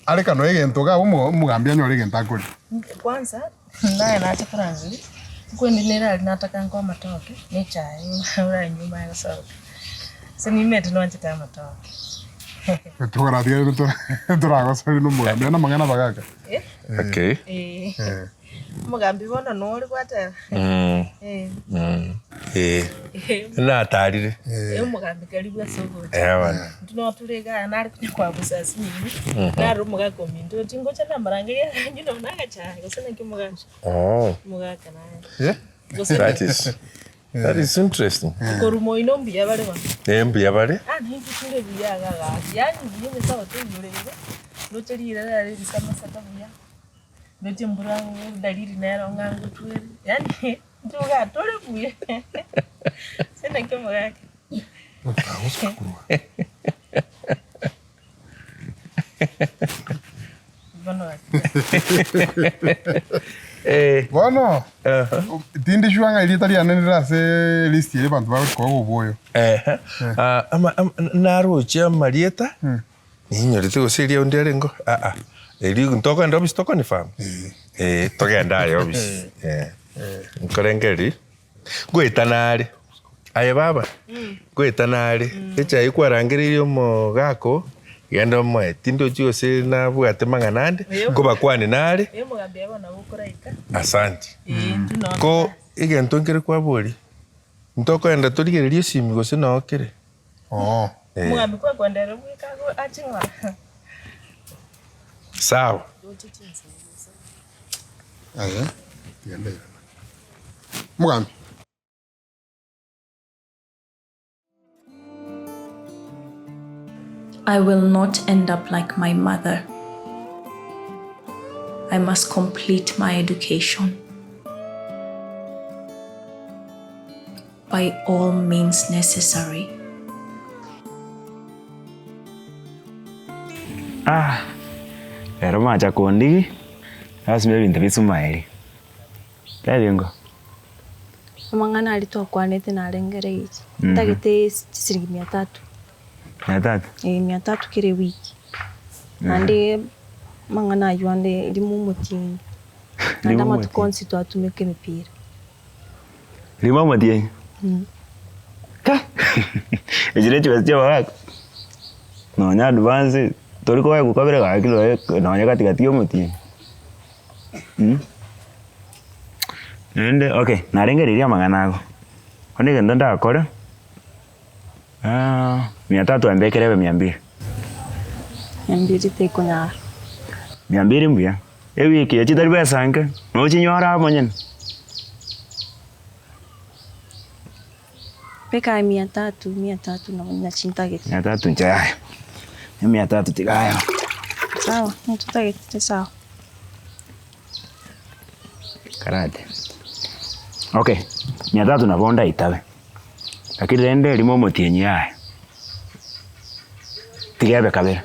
are kano egento iga omo omogambi anyore egento akoria. Kwanza naye nacha korangeria, nkwende nere aria nataka nkoe amatoke na echae oranywe omanye gosoka. Ase nimanyete nwanchete amatoke. Toratigare toragosori na omogambi aye namang'ana abagaka. Okay. Eh. Omogambi bono nore gwateba. Eh. Eh. Natarire. Eh, omogambi karibu ase ogocha. Eh, bono. Intwe nabo tore igaa nare konya kwabusa ase nyinyi, nare omogaka ominto oti ngocha namorangeria aranywe nonye na agachae gose naki omogaka. Oh. Omogaka naye. Eh? Gose That is that is interesting. korwa moino mbuya bare bono. Eh, mbuya bare. Ah, naintwe tore buya iga gaki, yaani buya Nyasaye otoiyorerire, roche rirara risamasete buya. Ndoche mbura dalili nero ng'a ngotwere, yaani ntoga tore buya ase naki omogaka. Bono gaki. Bono, tindi sure ng'a erieta riane rire ase list eye abanto bagochia koa oboyo. Ehe. Ah, ama- ama- naroche amarieta Ninyorete gose eria onde arenge aa, erio ntokogenda office tokonifirm? Eh, togende aye office, eh. Nkorengereria, ngoetana are, aye baba, ngoetana are, echae kwarangereirie omogaka oo, genda omoe, tindochi gose nabwate mang'ana ande, nkobakwane nare, asanti. Ko egento nkere kwaboria, ntokogenda torigererie esimi gose noo kere. Oo. Eh. Omogambi kwekwenda ere bweka ache ng'ora. Sawa. Aye, tiga ndebe. Omogambi. I will not end up like my mother. I must complete my education by all means necessary. Ah, rero mwacha kondigi, lasima ebinto bisumaeri. Tebi ingo. Amang'ana aria twakwanete narengereirie, ntagete chisiringi mia tatu. Mia tatu? Eeh mia tatu kera ewiki. Naende amang'ana aywo ande rimo omotienyi. Naende amatuko onsi twatumeka emepira. Rimo omotienyi? Ka! Echi ne chibesa chia abagaka. Nonya advance tori koegwa kabere gaki nonya nonya katikati ya omotienyi. Naende okay, narengereirie amang'ana ago, bono egento ndakore, mia tatu ambekere ebe mia mbili. Mia mbili tekonyara. Mia mbili mbuya, ewiki eye chitari besa nke, nochinyore amo nyene. Beka aye mia tatu, mia tatu nabo nachintagete. Mia tatu inche yaya, mia tatu tiga aye. Sawa, intotagete sawa. Karate. Okay, mia tatu nabo ndaitabe, lakini rende erimo omotienyi yaya, tiga ebe kabere.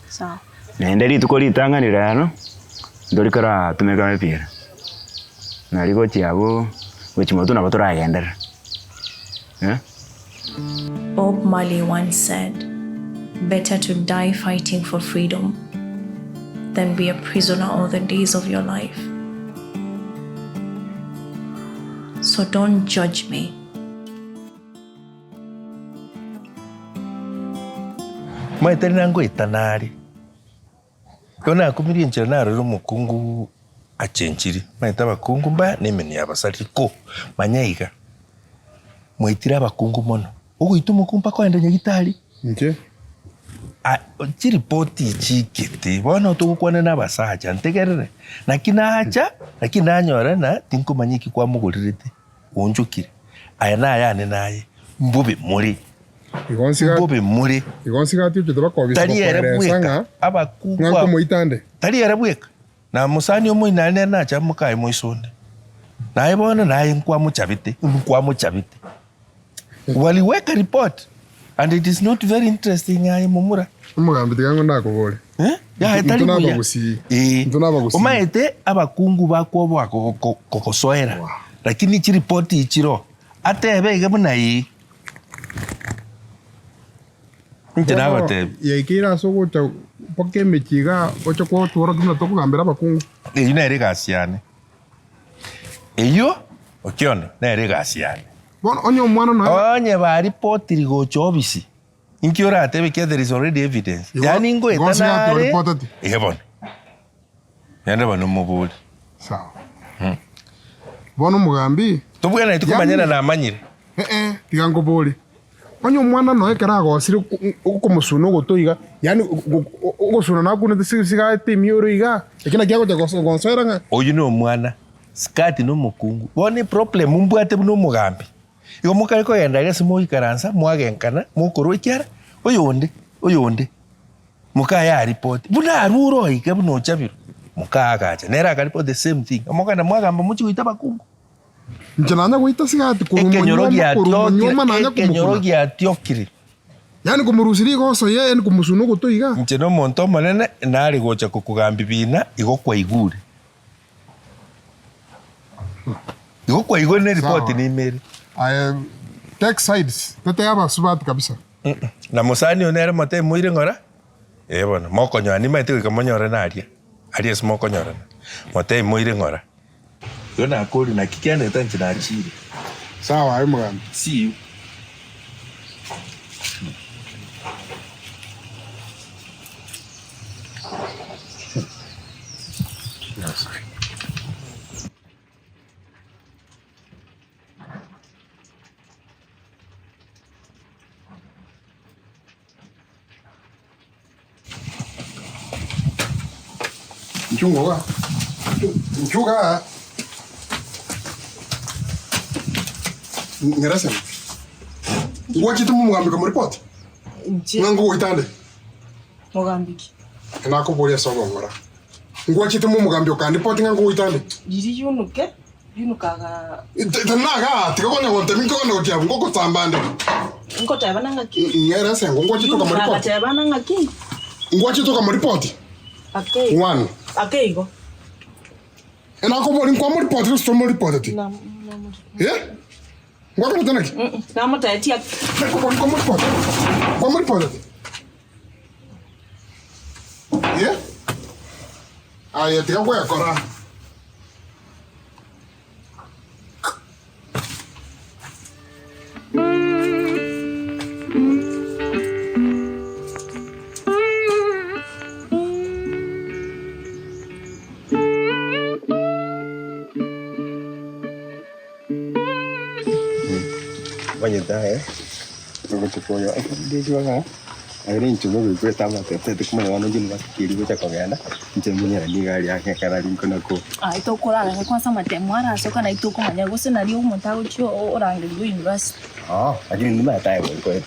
Sawa. Naende rituko ritang'ani rero, ntori koratumeka epira, nari gochia abwo gochia motwe nabo toragenderere eh. Bob Marley once said, Better to die fighting for freedom than be a prisoner all the days of your life. So don't judge me. Omanyete rina ngoetana are, ekero nakumirie enchera narorire omokungu achenchire, omanyete abakungu mbaya na emenwa yabasarire ko, manya iga, mwaitire abakungu mono, ogoita omokungu mpaka oende nyagitari. Inche? Ah, chiripoti echiikete, bono togokwana na abasacha, ntegerere, naki nacha, naki nanyora na tinkomanya eki kwamogorerete. Oonchokire, aya nayane naye, mbobe more, mbobe more. Igo nsigati ochete bakobisa Tari ere gokoeresa bweka, ng'a abakungu ng'a aba, nkomoita nde. tari ere bweka, na mosani omoino aria nere nache amokae moiso onde. Naye bono naye nkwamochabete, nkwamochabete. Waliweka report and it is not very interesting aye momura. Omogambi tiga ng'o ndakobore. Eh? Yaye Intwe tari buya. nabagusii. Eh. Intwe nabagusii. Omaete abakungu bakwoboa kogosoera lakini chiripoti chiro atebe iga buna ii. Inche nagotebia. Yaikeire ase ogocha mpaka emechie igaa oche gotworokia buna tokogambera abakungu. Eyio nere egasi yane. Eyio Okiondo nere egasi yane. Bono onye omwana noe. Onye baripotiri gocha obisi Inki oratebe ekiagera there is already evidence. Igo- Yaani igo ngoeta nsigati nare oripoteti? Ehe bono. Naende bono omobori. Sawa. Bono omogambi. Tobwenereti komanyana namanyire. Eh-eh, tiga nkobore. Onye omwana noe ekero agosire okomosuna ogoto iga, yaani ogosuna nakunete sigaete emioro iga, ekio nakio agocha gonsoera ng'a. Oyio nomwana, sikati nomokungu. Bono eproblem mbwate buna omogambi. Igo mokare kogenda aria ase moikaransa, mwagenkana, mokorwa ekiara, oyonde, oyonde, mokaye aripoti, buna arure oike buna ochabirwe, mokaye agacha, nere akaripoti the same thing, omogenda mwagamba mochie goita abakungu. Inche nanya goita sigati korwa Ekenyoro monyuoma, korwa giatiokire, monyuoma nanya ekenyoro komokuna. giatiokire. Yaani komorusia rigoso iga, yaani komosuna ogoto iga. Inche nomonto omonene, nare gocha kokogambia bina, igo kwaigure. Igo kwaigure ne report niime ere. Aye take sides, tete abasubati kabisa. Na mosani oyo nere motebi moire ng'ora, ee bono mokonyorana nimaete goika monyorane aria, aria ase mokonyorana, motebi moire ng'ora. Igo nakoria naki kianeta inche nachire. Sawa aye omogambi. See you. Nchunga nchuga ngerese. Ngwachete momogambi kamoripoti? Inche. Ng'a nkogoita ande? Mogambi ki? Nakoboria ase obong'ora. Ngwachete momogambi okandipoti ng'a nkogoita ande? Riria yunuke, yunuka aga. Tenena igaa, tiga konya gontebia nkogenda gochia abwo, ngogosamba ande. Nkotebana ng'aki? Ng'ere ase engo, ngwachete Yunuka okamoripoti? agatebana ng'aki? Ngwachete okamoripoti? Ake igo. One. Ake igo. Nakoboria nkwamoripoti gose tomoripoteti? Eh? Ngwakorete naki? Namotebetie ake. Nakoboria nkwamoripoti? Nkwamoriporeti? Eh? Aye tiga gwekora. Omanyete aye, ogochia konya ndechwa ng'a aye ninche mogoikwete amatete tikomanya bono inche university eria gocha kogenda, inche monyene nigo aria ang'e ekero aria nkona ko. Aye tokorara kwanza amatemo arasoka naye tokomanya gose nario omonto agochia orangerigwe university. Oo, lakini nimanyete aye goikwete,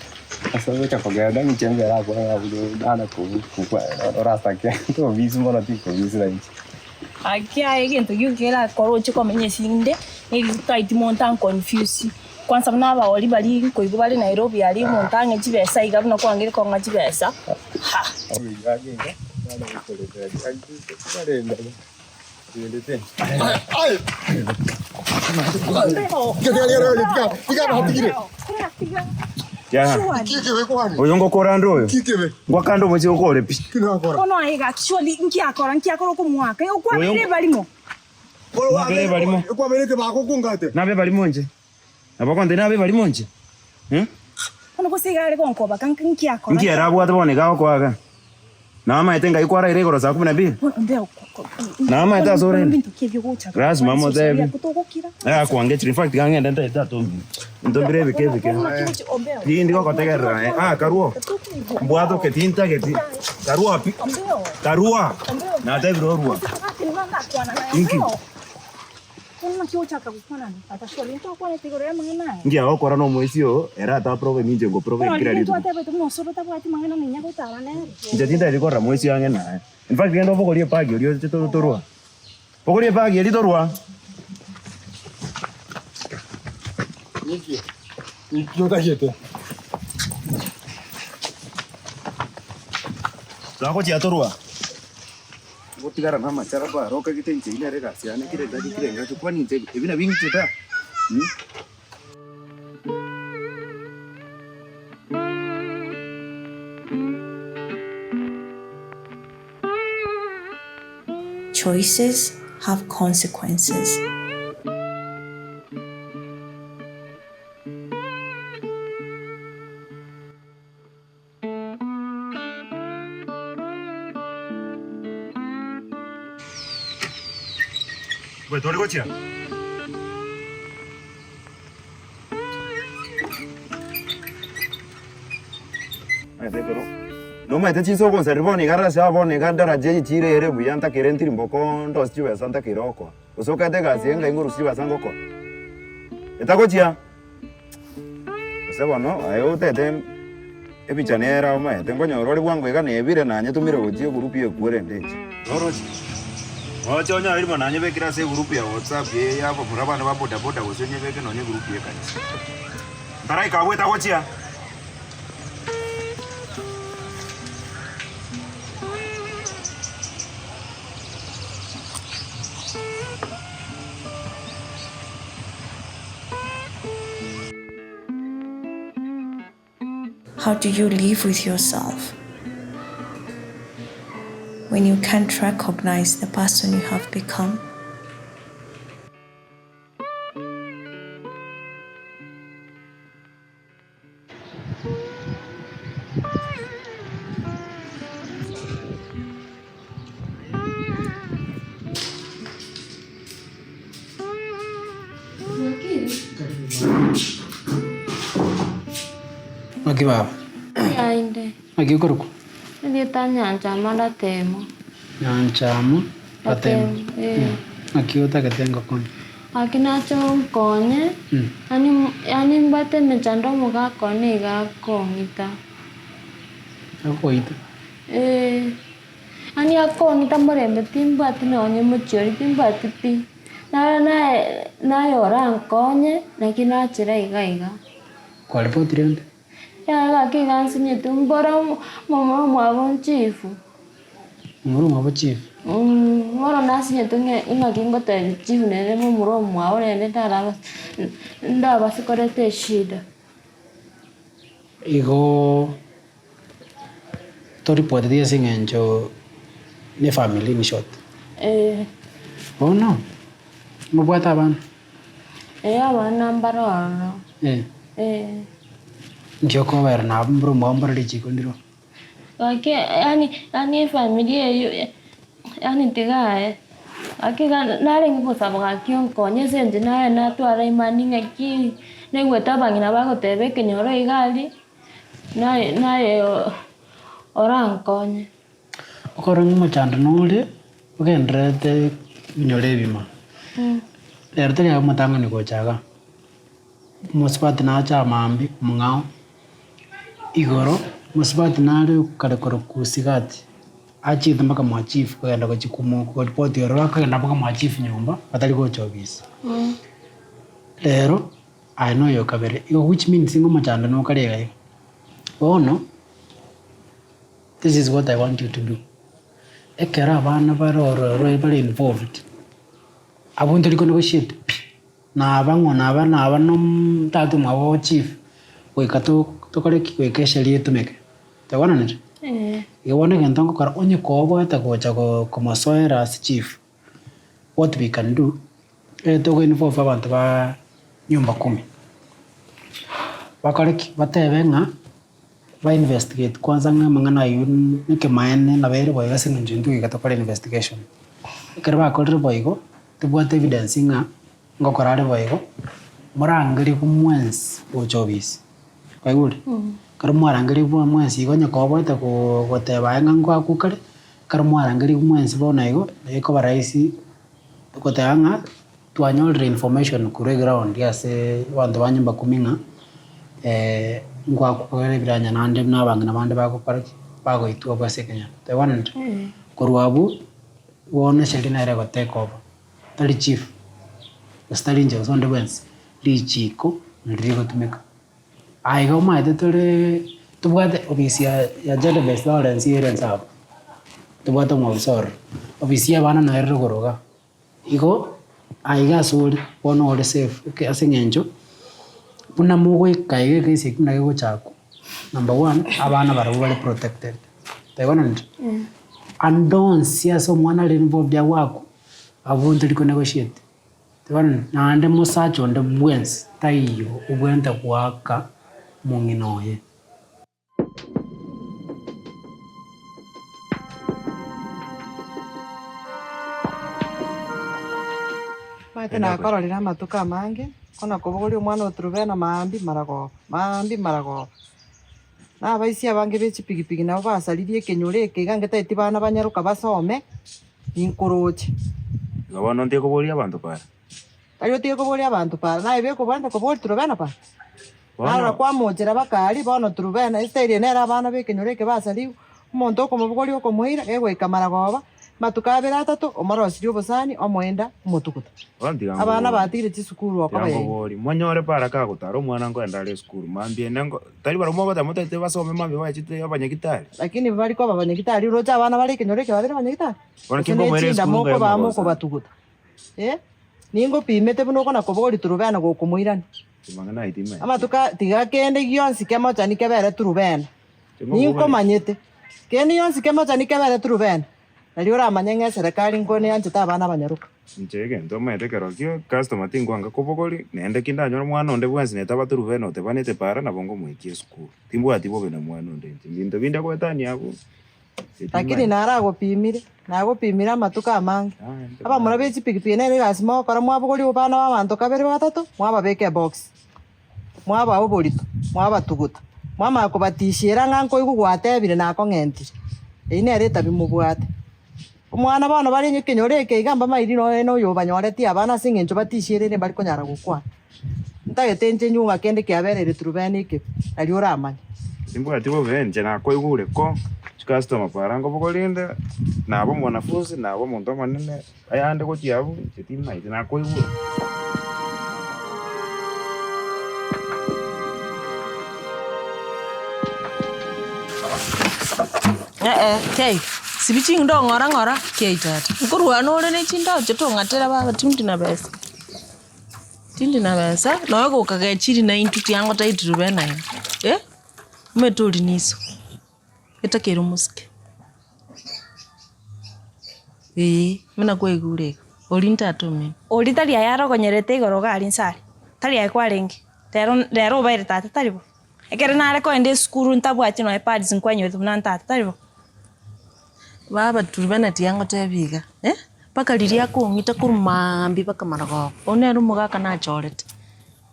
ase ogocha kogenda inche mbere abwo ng'a nana kokwa orasake tobisi mono tikobisi na inche. Gaki aye egento gioka kerakore oche komenya esinde, neri monto anconfuse. Kwanza buna abaori baria nkoigwa bare Nairobi aria omonto ang'e chibesa iga buna kwangire kong'a chibesa, ha. Oyo ngokora nde oyo, ngwakande omochie okore pi. Bono aye gaki surely nkiakora nkiakora okomoaka okwabeire ebarimo. Nabe ebarimo. Nabe ebarimo inche. Nabo okontebia nabe ebarimo inche? Eh? Bono gose iga are gonkoba ka nkiakora. Nki ere abwate bono iga agokoaga? Namaete ngai kwaraire igoro saa kumi na mbili? Namaete ase orende? Lazima motebi. Akwange in fact gang'ende ntaete tata omino. Ntombire ebike ebike. Tindi gogotegerera naye. Ah karwo. Mbwatoke tintageti. Karwo pi. Karua. Natebire orua. Inki? Inki agokora nomoisia oo ere ataprovoke ninche ngoprovoke kera rituko. Inche tintageti korora moisia ang'e naye. In fact genda obogorie ebag eria oche torwa. Bogoria ebag eria torwa. Inki? Inki otagete? Twagochia torwa. Gotigara namachara bare okagete inche eyio nere egasi yane kera engaki kera engaki kwani inche ebi nabio ing'ichete aa mh. Choices have consequences. Gwe tori gochia? Nomaete chinsa ogonsaria bono iga ase bono iga ndarache echiro ere buya ntakere ntirimboka ndosie chibesa ntakere okoa. Gose okate egasi eye ngai ngorusia chibesa ngokoa. Etagochia. Gose bono aye otete ebicha nere omaete nkonyora ore bwango iga nebire nanye tumire gochia egurupu ya ekwo erende inche. Noroche? Oche onyore rimo nanyebekire ase egurupu ya WhatsApp eye ya abamura bane ba bodaboda gose onyebeke nonye egurupu ya ekanisa. Ntaraika abwo etagochia. How do you live with yourself when you can't recognize the person you have become? Naki baba? Ainde. Naki okorokwa? Erieta Nyanchama Ratemo. Nyanchama Ratemo. Ratemo, eh. Naki otagete ngokonye? Gaki nache onkonye, yaani yaani mbwate emechando omogaka one iga akong'ita. Agokoita? Eeh, yaani akong'ita morembe timbwati nonye mochie oria timbwati pi. Naro naye naye orankonye, naki nachera iga iga. Kwaripotire ande? Yaya gaki iga nsinyete mbora momura omwabo chief. Momura omwabo chief? Bono nasinyete ng'a ng'aki ngotebia chief nere momura omwabo rende ndaraba ndabase koreta eshida. Igoo toripoteti ase eng'encho ne efamiri in short. Eeh. Bono, mobwate abana? Eeh abana mbare ororo. Eh. Eeh. Nki okobera nabo mboro omwabo mbore richiko ndiro? Gaki yaani yaani efamiri eywo yaani tiga aye, gaki iga narenge gosaba gaki onkonye ase inche naye natwara imani ng'aki naigwete abang'ina bagoteba ekenyoro iga aria, naye naye orankonye. Okorora ng'a omochando nore ogendererete ebinyoro ebima, rero tari aye omotang'ani gocha igaa. Omosubati nache amambia omong'ao, igoro omosubati nare kare korokwa Usigati, achiete mpaka mwa chief kogenda gochia komo koripoti ororo akogenda mpaka mwa chief nyomba batari gocha obisi. Rero aye na oyo kabere, igo which means ng'a omochando nokare iga iga. Bono, this is what I want you to do, ekero abana bare ororo bare involved, abwo ntori ko negotiate pi. Naba ng'o naba naba nom tata omwabo chief goika to tokore ki goika esheria etumeke twaigwananire? Igo bono egento ngokora onye kobwate gocha go komosoera ase chief what we can do togo involve abanto ba nyumba kumi bakore ki batebe ng'a ba investigate kwanza ng'a amang'ana aywo nekemaene nabo ere boigo ase eng'encho intwe goika tokore investigation. Ekero bakorire boigo. Tobwate evidence ng'a ngokora are boigo, morangerigwe mwensi gocha obisi, kwaigure? Ekero mwarangerigwe mwensi igo onye koboete koo goteba aye ng'a ngoakwa kare, ekero mwarangerigwe mwensi bono igo, ekoba rahisi goteba ng'a twanyorire information korwa eground aseee abanto ba nyumba kumi ng'a ngoakwa kore ebiranya naende buna abang'ina bande bagokora ki? Bagoitwa abwo ase ekenyoro, twaigwananire? Korwa abwo. Bono esheria nere egoteka obo, tari chief, gose tari inche gose onde bwensi, richiiko nario rigotumeka. Aye iga omanyete tore tobwate ofisi ya ya gender based violence ere ense abwo, tobwate omobisa ororo, ofisi ya abana nere ere igoro igaa. Igo, aye iga ase ore, bono ore safe eke ase eng'encho, buna mogoika iga ekesi ekio buna gegochakwa, number one, abana barabwo bare protected, twaigwananire? Ande onsi ase omwana are involved agwo akwo, abwo ntori ko negotiate, twaigwananire? Naende mosacha onde bwensi taiyo obwenerete goaka omong'ina oye. Omanyete nakororire amatuko amange, kona kobogoria omwana o Truvena maambia maragoba, maambia maragoba. Na abaisia abange be chipigipigi nabo basaririe ekenyoro eke iga ngetaeti bana banyaroka basome, ninkoroche. Igo bono ntige koboria abanto para. Tari otige koboria abanto para, naye bekobwate koboria Truvena para. Narora Bono. kwamochera bakaria, bono Truvena, esitari eye nere abana b'ekenyoro eke basarigwe, omonto okomobogoria okomoira, gegoika maragoba, Amatuko abere atato omorosirie obosani, omoenda, omotuguta. Bono tiga Abana nkoborie, batigire chisukuru tiga okoba yaino. nkoborie, monyore para kagotara omwana nkoenda are esukuru, mambia ende nko tari barabwo mogoteba motagete basome mambia bachete abanyagitari? Lakini bari koba abanyagitari oroche abana bare ekenyoro eke babere abanyagitari? Bono Gose ki nkomoira ne chinda esukuru nkae mokobaa omogoso? mokobatuguta? Eh, ningopimete buna okona kobogoria turubena gokomoirania. Amang'ana ayio timanyeti. Amatuko aya tiga kende gionsi kemochani kebere turubena. Ninkomanyete. Kende gionsi kemochani kebere turubena, nario oramanye ng'a eserekari nkone yanchete abana abanyaroka. Inche egento omanyete kerokio, customer tinkwanga kobogori, naende ki ndanyore omwana onde bwensi netaba turubena otebanete para nabo ngomoikia esukuru. Timbwati bobe na mwana onde inche. Ebinto binde goetania abwo, inche Lakini timanyeti. naragopimire, nagopimire amatuko amange. Abamura be chipigipigi nere egasi mogokora mwabogoria abana ba abanto kabere batato, mwababeka ebox. Mwabaa oborito, mwabatuguta, mwamanya kobatishera ng'a nkoigwa gwatebire nakong'entire. Eyio nere etabi mobwate. Omwana bono bare ekenyoro eke iga mbamairi nonya na oyobanyoretie abana ase eng'encho batishiereire mbari konyara gokwana. Ntagete inche nywe ng'a kende kiabereire Turubena ekebe, nario oramanye. Timbwati bobe inche nakoigure ko chicustomer para nkobogoria naba omwanafunzi naba omonto omonene ayande gochia abwo inche timaeti nakoigure. Eh kei, sibi chindoo ng'ora ng'ora, kei tata. Nkorwana ore ne chindoo inche tong'atera baba tindi na besa. Tindi na besa, nonya gokagechiri naintwe tiangotaeti rubena iga, eh, omanyete ori niso, etakeire omosike, eeh, buna kwaigure iga, oria ntata omino. Oria tari aye arogonyerete igoro iga aria inse aria, tari aye kwarenge, rero rero obaire tata tari bo? Ekero nare kogenda esukuru ntabwati nonye pads nkwanyorete buna ntata tari bo? Baba Turubena tiangotebia iga, eh, mpaka riria akong'ita korwa maambia mpaka marogoba, oyio nere omogaka nachorete,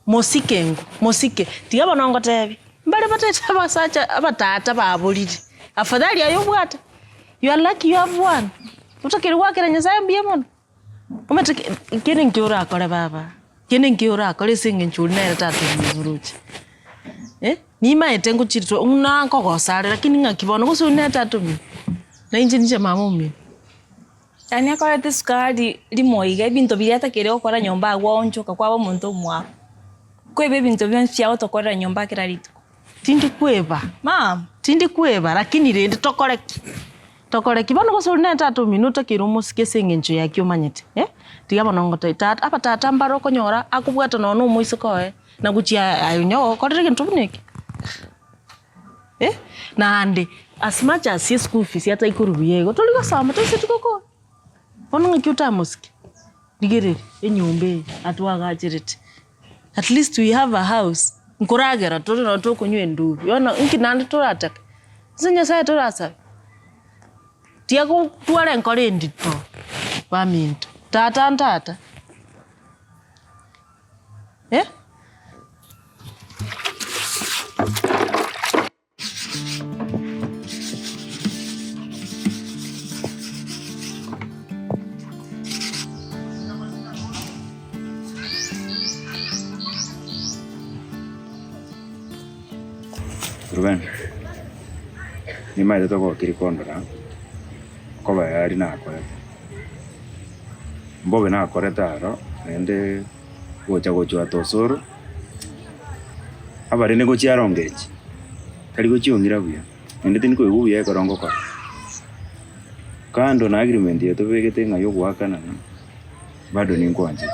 mosike ngwo, mosike, tiga bono ngotebie, mbare bataete abasacha abatata baborire, afadhali aye obwate, you are lucky you have one, otakeire goakera Nyasaye mbuya mono. Omanyete ki kende nki orakore baba, kende nki orakore ase eng'encho oria nere tata omino oroche eh, nimaete ngochiritwe buna nkogosa are lakini ng'aki bono gose oyio nere tata omino, na inche ninche mama omino. Yaani akorete esukari rimo iga ebinto biria atakeire gokora nyomba agwo aonchoka kwaba omonto omwabo. Kweba ebinto bionsi biagotokorera nyomba kera rituko. Tindi kweba, Mama. tindi kweba lakini rende tokore ki? Tokore ki? Bono gose oria nere tata omino otakeire omosike ase eng'encho ya ki omanyete eh? Tiga bono ngotebie tata, abatata mbare okonyora akobwata nonya na omoiseke oye, na gochia aye onye ogokorera egento buna eke eh? Naende as much as eschool fees ataikorwa buya igo, tori gosoma toiseti gokora. Bono ng'aki otamosike? Rigereria enyomba eye atwagacherete, at least we have a house, nkoragera tore nonye tokonywa endubi, bono inki naende toratake? Ase Nyasaye torasabe? Tiga gotwara enkoro endito baminto, tata ntata eh. Rubeni, nimaete togokiri kondora, okoba yari nakorete. Mbobe nakorete aro, naende gocha gochwata osoro, abarende gochia arongechi. Tari gochiong'ira buya, naende tindi koigwa buya ekero ngokora. Kando na agreement eye tobegete ng'a ya ogoakanana, bado ninkwanchete,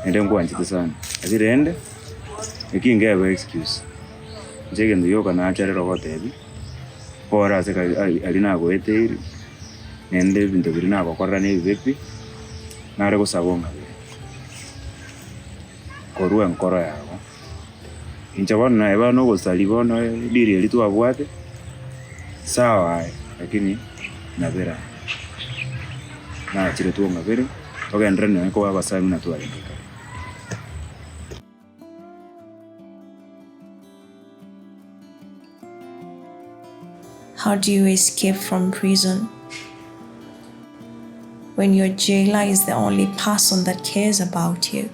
naende nkwanchete sana. Ase rende, eki nkebe excuse, inche egento gioka nacha rero gotebia, pore ase aria nagoeteiri, naende ebinto biria nagokorera na ebibe pi, nare gosaba ong'abere korwa enkoro yago. Inche bono naye bono ogosaria bono ediri eria twabwate, sawa aye lakini nabera nachire twong'abere togenderere nonya koba abasae buna twarenge kare. How do you escape from prison when your jailer is the only person that cares about you?